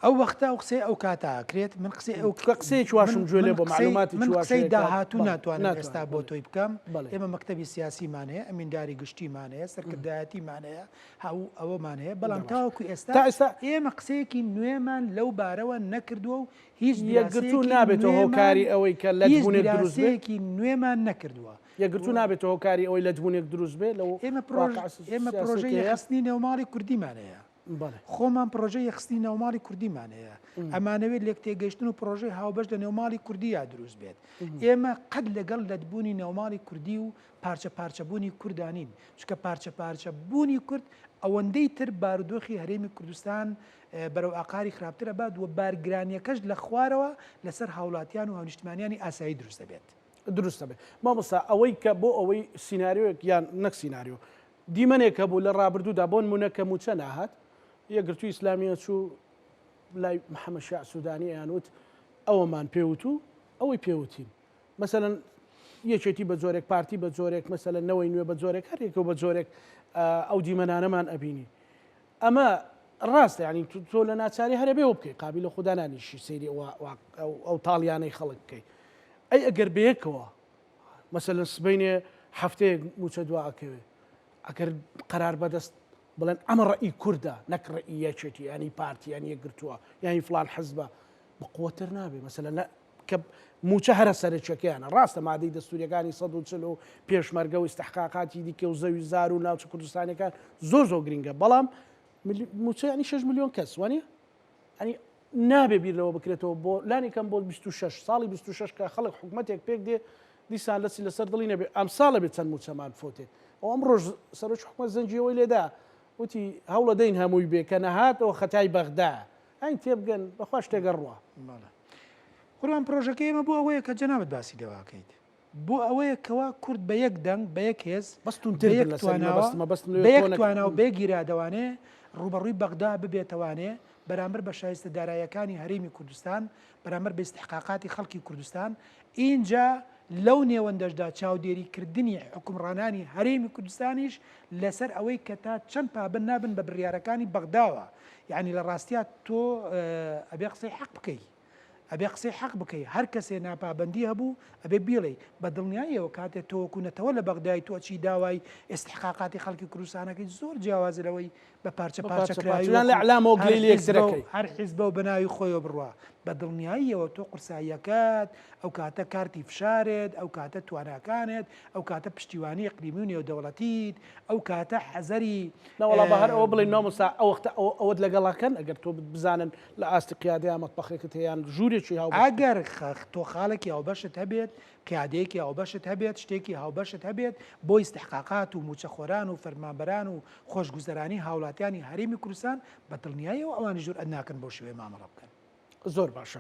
C: ئەو وەختە ئەو قسەی ئەو کاتە ئەکرێت من قسەی ئەو
A: چونکە قسەیەکی واشم گوێ لێ بۆ مەعلوماتێکی
C: من
A: واش
C: قسەی
A: هەیە کە
C: داهاتوو
A: بەڵێ
C: ناتوانم ئێستا
A: ناتوانم
C: بۆ
A: بەڵێ
C: تۆی بکەم
A: بەڵێ
C: ئێمە مەکتەبی سیاسیمان هەیە ئەمینداری گشتیمان هەیە سەرکردایەتیمان هەیە هەو ئەوەمان هەیە بەڵام
A: باشە
C: تاوەکو ئێستا
A: تا ئێستا
C: ئێمە قسەیەکی نوێمان لەو بارەوە نەکردووە و هیچ
A: یەکگرتوو
C: دیراسەیەکی
A: نابێتە
C: نوێمان
A: هۆکاری ئەوەی کە
C: هیچ
A: لەتبوونێک دروست بێ؟
C: دیراسەیەکی نوێمان نەکردووە
A: یەکگرتوو نابێتە هۆکاری ئەوەی لەتبوونێک دروست بێ لەو
C: ئێمە پرۆژ
A: واقع
C: ئێمە پرۆژەی
A: سیاسیەکەیە؟
C: یەکخستنی نێوماڵی کوردیمان هەیە
A: بەڵێ.
C: خۆمان پرۆژەی یەکخستنی ناوماڵی کوردیمان هەیە. ئەمانەوێت لێکتێگەیشتن و پرۆژەی هاوبەش لە نێوماڵی کوردییا دروست بێت. ئێمە قەت لەگەڵ لەتبوونی ناوماڵی کوردی و پارچە پارچەبوونی کوردا نین. چونکە پارچە پارچە بوونی کورد ئەوەندەی تر بارودۆخی هەرێمی کوردستان بەرەو ئاقاری خراپتر ئەبات و بارگرانییەکەش لە خوارەوە لەسەر هاوڵاتیان و هاونیشتمانیانی ئاسایی دروست دەبێت.
A: دروست دەبێت. مامۆستا ئەوەی کە بۆ ئەوەی سیناریۆیەک یان نەک سیناریۆ دیمەنێک هەبوو لە ڕابردوودا بۆ نموونە کە مووچە ناهات یەکگرتووی ئیسلامی ئەچوو لای محەممەد شیاع سوودانی ئەیان وت ئەوەمان پێ وت و ئەوەی پێ وتین مەسەلەن یەکێتی بە جۆرێک پارتی بە جۆرێک مەسەلەن نەوەی نوێ بە جۆرێک هەر یەکەو بە جۆرێک ئەو دیمەنانەمان ئەبینی ئەمە ڕاستە یعنی تۆ لە ناچاری هەرە بێ بکەی قابل لە خوددا نانیشی سەیری ئەو تاڵیانەی خەڵک بکەی ئەی ئەگەر بەیەکەوە مەسەلەن سبەینێ هەفتەیەک مووچە دوا ئەکەوێ ئەگەر قەرار بەدەست بڵێن ئەمە ڕەئی کوردە نەک ڕەئی یەکێتی یانی پارتی یانی یەکگرتووە یانی فڵان حزبە بقوتر نابێ مەسەلەن لە کە مووچە هەرە سەرەکیەکەیانە ڕاستە مادەی دەستوریەکانی 140 و پێشمەرگە و ئیستحقاقاتی دیکە و زەوی زار و ناوچە کوردستانەکان زۆر زۆر گرنگە بەڵام مووچە ینی 6 میلیۆن کەس وانە ئەنی نابێ بیر لەوە بکرێتەوە بۆ لانی کەم بۆ 26 ساڵی 26 کە خەڵک حکومەتێک پێک دێ دیسان لەسی لەسەر دڵی نەبێ ئەمساڵە بێت چەند مووچەمان فۆتێ ئەو ئەم ڕۆژ سەرۆکی حکومەت زەنگی ئەوەی لێدا وتی هەوڵە دەین هەمووی بێ کە نەهاتەوە خەتای بەغدا ئەین تێبگەن بەخوا شتێکە ڕوا.
C: بەڵێ قوربان پرۆژەکەی ئێمە بۆ ئەوەیە کە جەنابت باسی لێوە ئەکەیت بۆ ئەوەیە کەوا کورد بە یەک دەنگ، بە یەک هێز،
A: بەس توندتر
C: بە
A: بن
C: یەک
A: لەسەری
C: تواناوە،
A: مەبەستم مەبەستم لەوێ
C: بە یەک
A: تۆ نەک
C: تواناوە، بە یەک ئیرادەوانێ ڕووبەڕووی بەغدا ببێتەوانێ بەرامبەر بە شایستە داراییەکانی هەرێمی کوردستان، بەرامبەر بە ئیستحقاقاتی خەڵکی کوردستان، ئینجا لەو نێوەندەشدا چاودێری کردنی حوکمڕانانی هەرێمی کوردستانیش لەسەر ئەوەی کە تا چەند پابەند نابن بە بڕیارەکانی بەغداوە، یەعنی لە ڕاستیا تۆ ئەبێ قسەی حەق بکەی. ئەبێ قسەی حەق بکەی هەر کەسێ ناپابەندی هەبوو ئەبێ بیڵێی، بە دڵنیاییەوە کاتێ تۆ وەکو نەتەوە لە بەغدای تۆ ئەچی داوای ئیستحقاقاتی خەڵکی کوردستان ئەکەی زۆر جیاوازە لەوەی بە پارچە
A: بە
C: پارچە
A: پارچە
C: کراوی
A: پارچە یان لە
C: وەکو
A: ئیعلامەوە
C: هەر
A: گلەی لە یەکتر
C: حیزبە و
A: ئەکەی.
C: هەر حیزبە و بە ناوی خۆیەوە بڕوا بە دڵنیاییەوە تۆ قورساییەکەت ئەو کاتە کارتی فشارت ئەو کاتە تواناکانت ئەو کاتە پشتیوانی ئیقلیمی و نێودەوڵەتیت ئەو کاتە حەزەری
A: نەوەڵا بە هەر ئەوە بڵێین مامۆستا ئەو وەختە ئەوە ئەوەت لەگەڵ ئەکەن ئەگەر تۆ بزانن لە ئاستی قیادەیا مەتبەخێکت هەیە یان ژوورێکی هاوبەشت هەیە.
C: ئەگەر تۆ خاڵێکی هاوبەشت هەبێت، قیادەیەکی هاوبەشت هەبێت، شتێکی هاوبەشت هەبێت بۆ ئیستحقاقات و مووچەخۆران و فەرمانبەران و خۆشگوزەرانی هاوڵاتیانی هەرێمی کوردستان، بە دڵنیاییەوە ئەوانیش جورئەت ناکەن بەو شێوەیە مامەڵە بکەن.
A: زۆر باشە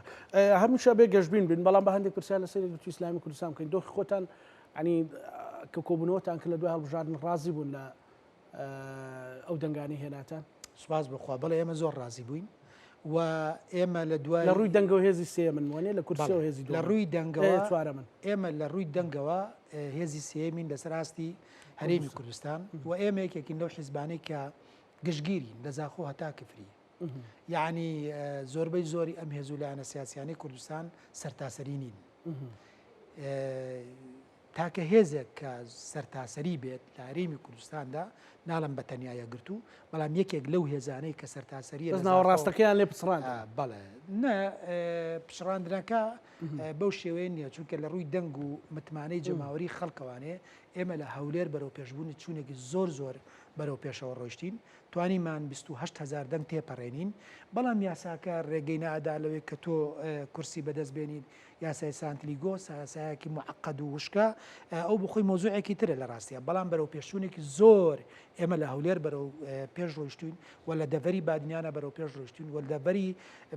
A: هەمیشە بێ گەشبین بین بەڵام بە هەندێک پرسیار لەسەر یەکگرتووی ئیسلامی کوردستان بکەین دۆخی خۆتان ینی کە کۆبوونەوەتان کرد لە دوای هەڵبژاردن ڕازی بوون لە ئەو دەنگانی هێناتان
C: سوپاس بخوا بەڵێ ئێمە زۆر ڕازی بووین و ئێمە لە دوای
A: لە ڕووی دەنگەوە هێزی سێمن وانێ لە کورسیەوە هێزی
C: لە ڕووی دەنگەوە
A: چوارەمن
C: ئێمە لە ڕووی دەنگەوە هێزی سێمین لەسەر ئاستی هەرێمی کوردستان و ئێمە یەکێکین لەو حیزبانەی کە گشتگیرین لە زاخۆ هەتا کفری یەعنی زۆربەی زۆری ئەم هێز و لایەنە سیاسیانەی کوردستان سەرتاسەری نین. تاکە هێزێک کە سەرتاسەری بێت لە هەرێمی کوردستاندا ناڵم بە تەنیا یەکگرتوو بەڵام یەکێک لەو هێزانەی کە سەرتاسەریە
A: بەس ناوەڕاستەکەیان لێ پچڕاند
C: بەڵێ نە پچڕاندنەکە بەو شێوەیە نییە چونکە لە ڕووی دەنگ و متمانەی جەماوەری خەڵکەوانێ ئێمە لە هەولێر بەرەو پێشبوونی چوونێکی زۆر زۆر
B: بەرەو پێشەوە ڕۆیشتین، توانیمان 28 هەزار دەنگ تێپەڕێنین، بەڵام یاساکە ڕێگەی نەئەدا لەوەی کە تۆ کورسی بەدەست بێنیت، یاسای سانتلیگۆ یاسایەکی موعەقەد و وشکە، ئەو بۆ خۆی مەوزوعێکی ترە لە ڕاستیا، بەڵام بەرەو پێشچوونێکی زۆر ئێمە لە هەولێر بەرەو پێش ڕۆیشتوین و لە دەڤەری بادینانە بەرەو پێش ڕۆیشتوین و لە دەڤەری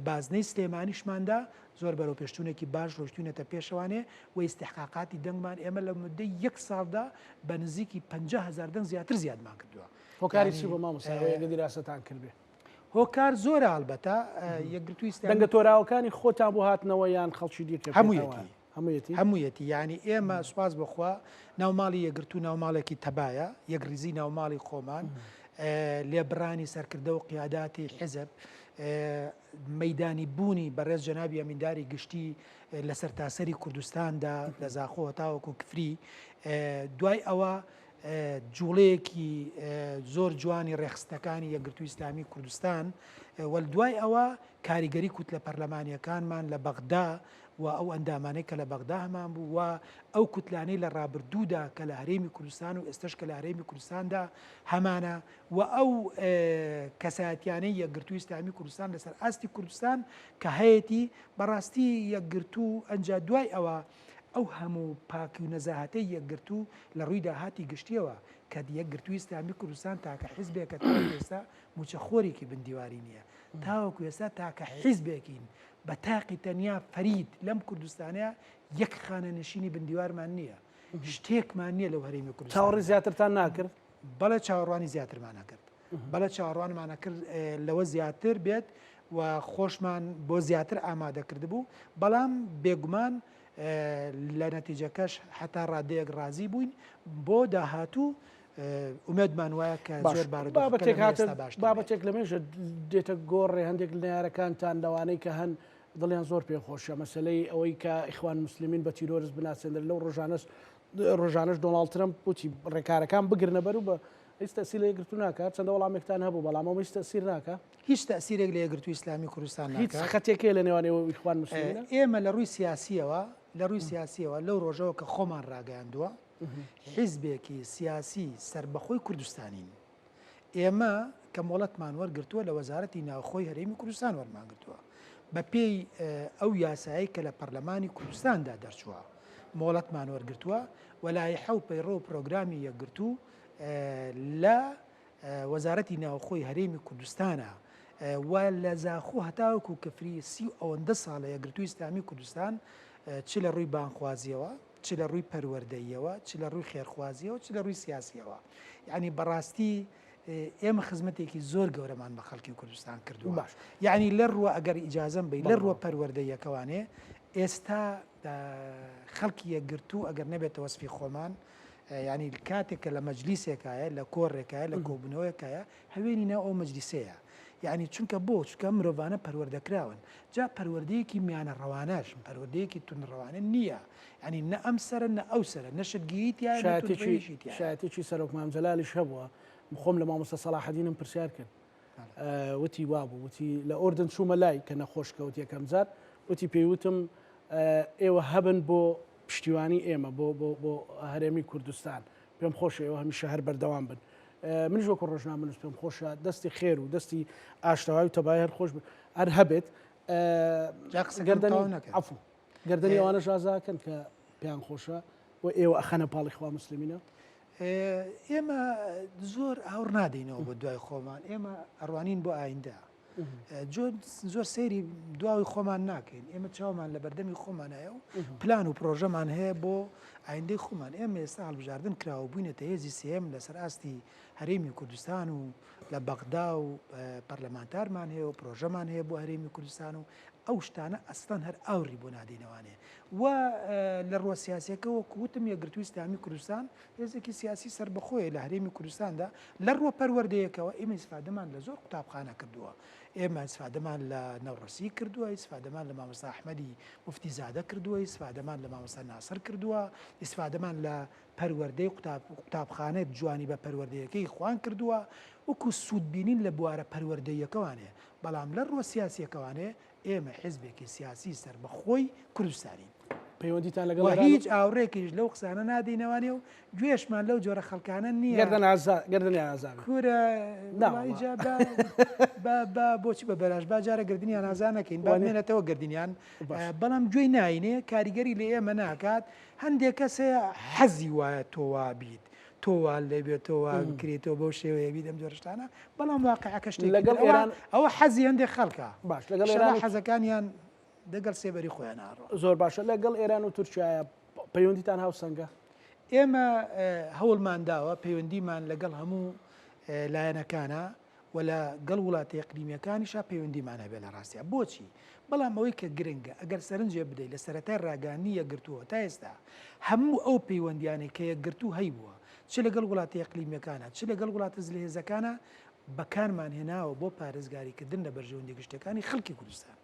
B: بازنەی سلێمانیشماندا زۆر بەرەو پێشچوونێکی باش ڕۆیشتوینەتە پێشەوانێ و ئیستحقاقاتی دەنگمان ئێمە لە مدەی یەک ساڵدا بە نزیکی 50 هەزار دەنگ زیاتر زیادمان کردووە.
A: هۆکاری چی بۆ مامۆستا ئەوەیە ئەگەر دیراسەتان کردبێ؟
B: هۆکار زۆرە هەڵبەتە یەکگرتووی ئیسلامی.
A: دەنگە تۆراوەکانی خۆتان بۆ هاتنەوە یان خەڵکی دیکە
B: هەموویەتی هەموویەتی هەموویەتی یعنی ئێمە سوپاس بۆخوا ناو ماڵی یەکگرتوو ناو ماڵێکی تەبایە یەکڕیزی ناو ماڵی خۆمان لێبڕانی سەرکردە و قیاداتی حیزب مەدانی بوونی بەڕێز جەنابی ئەمینداری گشتی لە سەرتاسەری کوردستاندا لە زاخۆ تاوەکو کفری دوای ئەوە جوڵەیەکی زۆر جوانی ڕێکخستنەکانی یەکگرتووی ئیسلامی کوردستان و دوای ئەوە کاریگەری کوتلە پەرلەمانیەکانمان لە بەغدا و ئەو ئەندامانەی کە لە بەغدا هەمان بوو و ئەو کوتلانەی لە ڕابردوودا کە لە هەرێمی کوردستان و ئێستش کە لە هەرێمی کوردستاندا هەمانە و ئەو کەسایەتیانەی یەکگرتووی ئیسلامی کوردستان لەسەر ئاستی کوردستان کە هەیەتی بەڕاستی یەکگرتوو ئەنجا دوای ئەوە ئەو هەموو پاکی و نەزاهەتەی یەکگرتوو لە ڕووی داهاتی گشتیەوە کە یەکگرتووی ئیسلامی کوردستان تاکە حیزبێکە تاوەکو ئێستا مووچەخۆرێکی بن دیواری نییە تاوەکو ئێستا تاکە حیزبێکین بە تاقی تەنیا فەرید لەم کوردستانەیە یەک خانەنشینی بن دیوارمان نییە شتێکمان نییە لەو هەرێمی کوردستان
A: چاوەڕی زیاترتان ناکرد؟
B: بەڵێ چاوەڕوانی زیاترمان ئەکرد بەڵێ چاوەڕوانمان ئەکرد لەوە زیاتر بێت و خۆشمان بۆ زیاتر ئامادە کردبوو بەڵام بێگومان لە نەتیجەکەش هەتا ڕادەیەک ڕازی بووین بۆ داهاتوو ئومێدمان وایە کە زۆر بارودۆخەکە لەمە ئێستا باشتر بێت.
A: بابەتێک لە مێژە دێتە گۆڕێ هەندێک لە نەیارەکانتان لەوانەی کە هەن دڵیان زۆر پێ خۆشە مەسەلەی ئەوەی کە ئیخوان موسلمین بە تیرۆرست بناسێنرێن لەو ڕۆژانەش ڕۆژانەش دۆناڵد ترەمپ وتی ڕێکارەکان بگرنە بەر و بە هیچ تەسیر لە یەکگرتوو ناکا چەندە وەڵامێکتان هەبوو بەڵام ئەمە هیچ تەسیر ناکا.
B: هیچ تەسیرێک لە یەکگرتووی ئیسلامی کوردستان
A: هیچ
B: ناکات.
A: خەتێک هەیە لە نێوان ئێوە و ئیخوان موسلمینە؟
B: ئێمە لە ڕووی سیاسییەوە لە ڕووی سیاسییەوە لەو ڕۆژەوە کە خۆمان ڕاگەیاندووە حیزبێکی سیاسی سەربەخۆی کوردستانین. ئێمە کە مۆڵەتمان وەرگرتووە لە وەزارەتی ناوخۆی هەرێمی کوردستان وەرمانگرتووە بەپێی ئەو یاسایەی کە لە پەرلەمانی کوردستاندا دەرچووە مۆڵەتمان وەرگرتووە و لایحە و پەیڕەو و پرۆگرامی یەکگرتوو لە وەزارەتی ناوخۆی هەرێمی کوردستانە و لە زاخۆ هەتاوەکو کفری سی و ئەوەندە ساڵە یەکگرتووی ئیسلامی کوردستان چ لە ڕووی بانگخوازیەوە چ لە ڕووی پەروەردەییەوە، چ لە ڕووی خێرخوازییەوە، چ لە ڕووی سیاسییەوە. یەعنی بەڕاستی ئێمە خزمەتێکی زۆر گەورەمان بە خەڵکی کوردستان کردووە.
A: باش.
B: یەعنی لە ڕووە ئەگەر ئیجازەم بەی لە
A: بەڵێ.
B: ڕووە پەروەردەییەکەوانێ ئێستا خەڵکی یەکگرتوو ئەگەر نەبێتە وەسفی خۆمان یەعنی کاتێک کە لە مەجلیسێکایە، لە کۆڕێکایە، لە کۆبوونەوەیەکایە هەوێنی ناو ئەو مەجلیسەیە. یەعنی چونکە بۆ؟ چونکە ئەم مرۆڤانە پەروەردەکراون. جا پەروەردەیەکی میانەڕەوانەش، پەروەردەیەکی توندڕەوانە نییە. یەعنی نە ئەم سەرە نە ئەو سەرە، نە شتگیری تیایە نە توندڕەویشی تیایە.
A: شایەتێکی سەرۆک مام جەلالیش هەبووە، خۆم لە مامۆستا سەڵاحەدینم پرسیار کرد، وتی وابوو، وتی لە ئوردن چوومە لای کە نەخۆش کەوت یەکەم جار، وتی پێی وتم ئێوە هەبن بۆ پشتیوانی ئێمە بۆ بۆ بۆ هەرێمی کوردستان، پێم خۆشە ئێوە هەمیشە هەر بەردەوام بن. منیش وەکو ڕۆژنامەنووس پێم خۆشە دەستی خێر و دەستی ئاشتەوایی و تەبایی هەر خۆش هەر هەبێت.
B: جا قسەکەم تەواو نەکرد.
A: عەفو. گەردەنی ئەوانەش ئازاکەن کە پێیان خۆشە و ئێوە ئەخەنە پاڵی خوا موسلمینە.
B: ئێمە زۆر ئاوڕ نادەینەوە بۆ دوای خۆمان، ئێمە ئەڕوانین بۆ ئایندە. زۆر سەیری دواوی خۆمان ناکەین ئێمە چاومان لە بەردەمی خۆمانایە و پلان و پرۆژەمان هەیە بۆ ئایندەی خۆمان ئێمە ئێستا هەڵبژاردن کراوە بووینەتە هێزی سێم لەسەر ئاستی هەرێمی کوردستان و لە بەغدا و پەرلەمانتارمان هەیە و پرۆژەمان هەیە بۆ هەرێمی کوردستان و ئەو شتانە ئەسڵەن هەر ئاوڕی بۆ نادەینەوانێ و لە ڕووە سیاسیەکە وەکو وتم یەکگرتووی ئیسلامی کوردستان هێزێکی سیاسی سەربەخۆیە لە هەرێمی کوردستاندا، لە ڕووە پەروەردەیەکەوە ئێمە ئیسفادەمان لە زۆر قوتابخانە کردووە، ئێمە ئیسفادەمان لە نەوڕەسی کردووە، ئیسفادەمان لە مامۆستا ئەحمەدی موفتی زادە کردووە، ئیسفادەمان لە مامۆستا ناسر کردووە، ئیسفادەمان لە پەروەردەی قوتابخانە جوانی بە پەروەردەیەکەی خوان کردووە، وەکو سوودبینین لە بوارە پەروەردەییەکەوانێ، بەڵام لە ڕووە سیاسییەکەوانێ ئێمە حیزبێکی سیاسی سەربەخۆی کوردستانین.
A: پەیوەندیتان لەگەڵ
C: و هیچ ئاوڕێکیش لەو قسانە نادەینەوانێ و گوێشمان لەو جۆرە خەڵکانە نییە.
A: گەردن ئازا گەردنیان ئازا بێ.
C: کورە وەڵایی جا با با با بۆچی بە بەلاش با جارە گردنیان ئازا نەکەین با بمێنێتەوە گردنیان بەڵام گوێی ناینێ کاریگەری لە ئێمە ناکات هەندێک کەس هەیە حەزی وایە تۆ وا بیت تۆ وا لێ بێت تۆ وا بکرێت تۆ بەو شێوەیە بیت ئەم جۆرە شتانە بەڵام واقعەکە شتێکی
A: لەگەڵ
C: ترە.
A: ئێران
C: ئەوە حەزی هەندێک خەڵکە
A: باش لەگەڵ
C: ئیشەڵا
A: ئێران
C: حەزەکانیان دەگەڵ سێبەری خۆیان ئاڕۆن.
A: زۆر باشە لەگەڵ ئێران و تورکیایە پەیوەندیتان هاوسەنگە؟
C: ئێمە هەوڵمان داوە پەیوەندیمان لەگەڵ هەموو لایەنەکانە و لە گەڵ وڵاتە ئیقلیمیەکانیشا پەیوەندیمان هەبێ لە ڕاستیا بۆچی؟ بەڵام ئەوەی کە گرنگە ئەگەر سەرنجێ بدەی لە سەرەتای ڕاگەیاندنی یەکگرتووەوە تا ئێستا هەموو ئەو پەیوەندیانەی کە یەکگرتوو هەیبووە چ لەگەڵ وڵاتە ئیقلیمیەکانە چ لەگەڵ وڵاتە زلهێزەکانە بەکارمان هێناوە بۆ پارێزگاریکردن لە بەرژەوەندی گشتیەکانی خەڵکی کوردستان.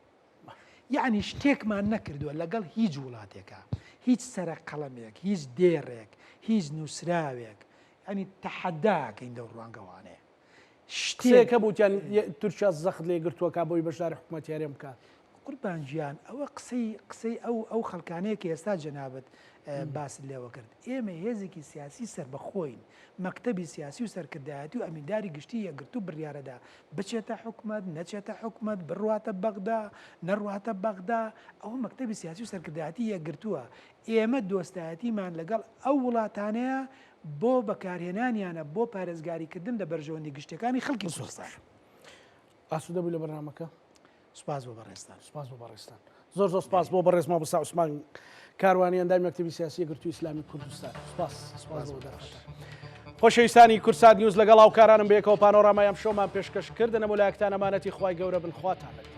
C: یەعنی شتێکمان نەکردووە لەگەڵ هیچ وڵاتێکا، هیچ سەرە قەڵەمێک، هیچ دێڕێک، هیچ نووسراوێک، یەعنی تەحەدا ئەکەین لەو ڕوانگەوانەیە. شتێک
A: قسەیەک هەبوو وتیان تورکیا زەخت لێ گرتووە کا بۆی بەشداری حکوومەتی هەرێم بکات.
C: قوربان گیان ئەوە قسەی قسەی ئەو ئەو خەڵکانەیە کە ئێستا جەنابت باست لێوە کرد. ئێمە هێزێکی سیاسی سەربەخۆین، مەکتەبی سیاسی و سەرکردایەتی و ئەمینداری گشتی یەکگرتوو بڕیارەدا بچێتە حکومەت، نەچێتە حکومەت، بڕواتە بەغدا، نەڕواتە بەغدا، ئەوە مەکتەبی سیاسی و سەرکردایەتی یەکگرتووە. ئێمە دۆستایەتیمان لەگەڵ ئەو وڵاتانەیە بۆ بەکارهێنانیانە بۆ پارێزگاریکردن لە بەرژەوەندی گشتیەکانی خەڵکی کوردستان.
A: ئاسوودە بووی لە بەرنامەکە؟
C: سوپاس بۆ بەڕێزتان.
A: سوپاس بۆ بەڕێزتان. زۆر زۆر سپاس بۆ بەڕێز مامۆستا عوسمان کاروانی ئەندامی مەکتەبی سیاسی یەکگرتووی ئیسلامی کوردستان. سپاس سپاس بۆ دەرفەتە. خۆشەویستانی کوردسات نیوز لەگەڵ هاوکارانم بەیەکەوە پانۆرامای ئەمشەومان پێشکەش کردن. هەموو لایەکتان ئەمانەتی خوای گەورە بن خواتان لەگەڵ.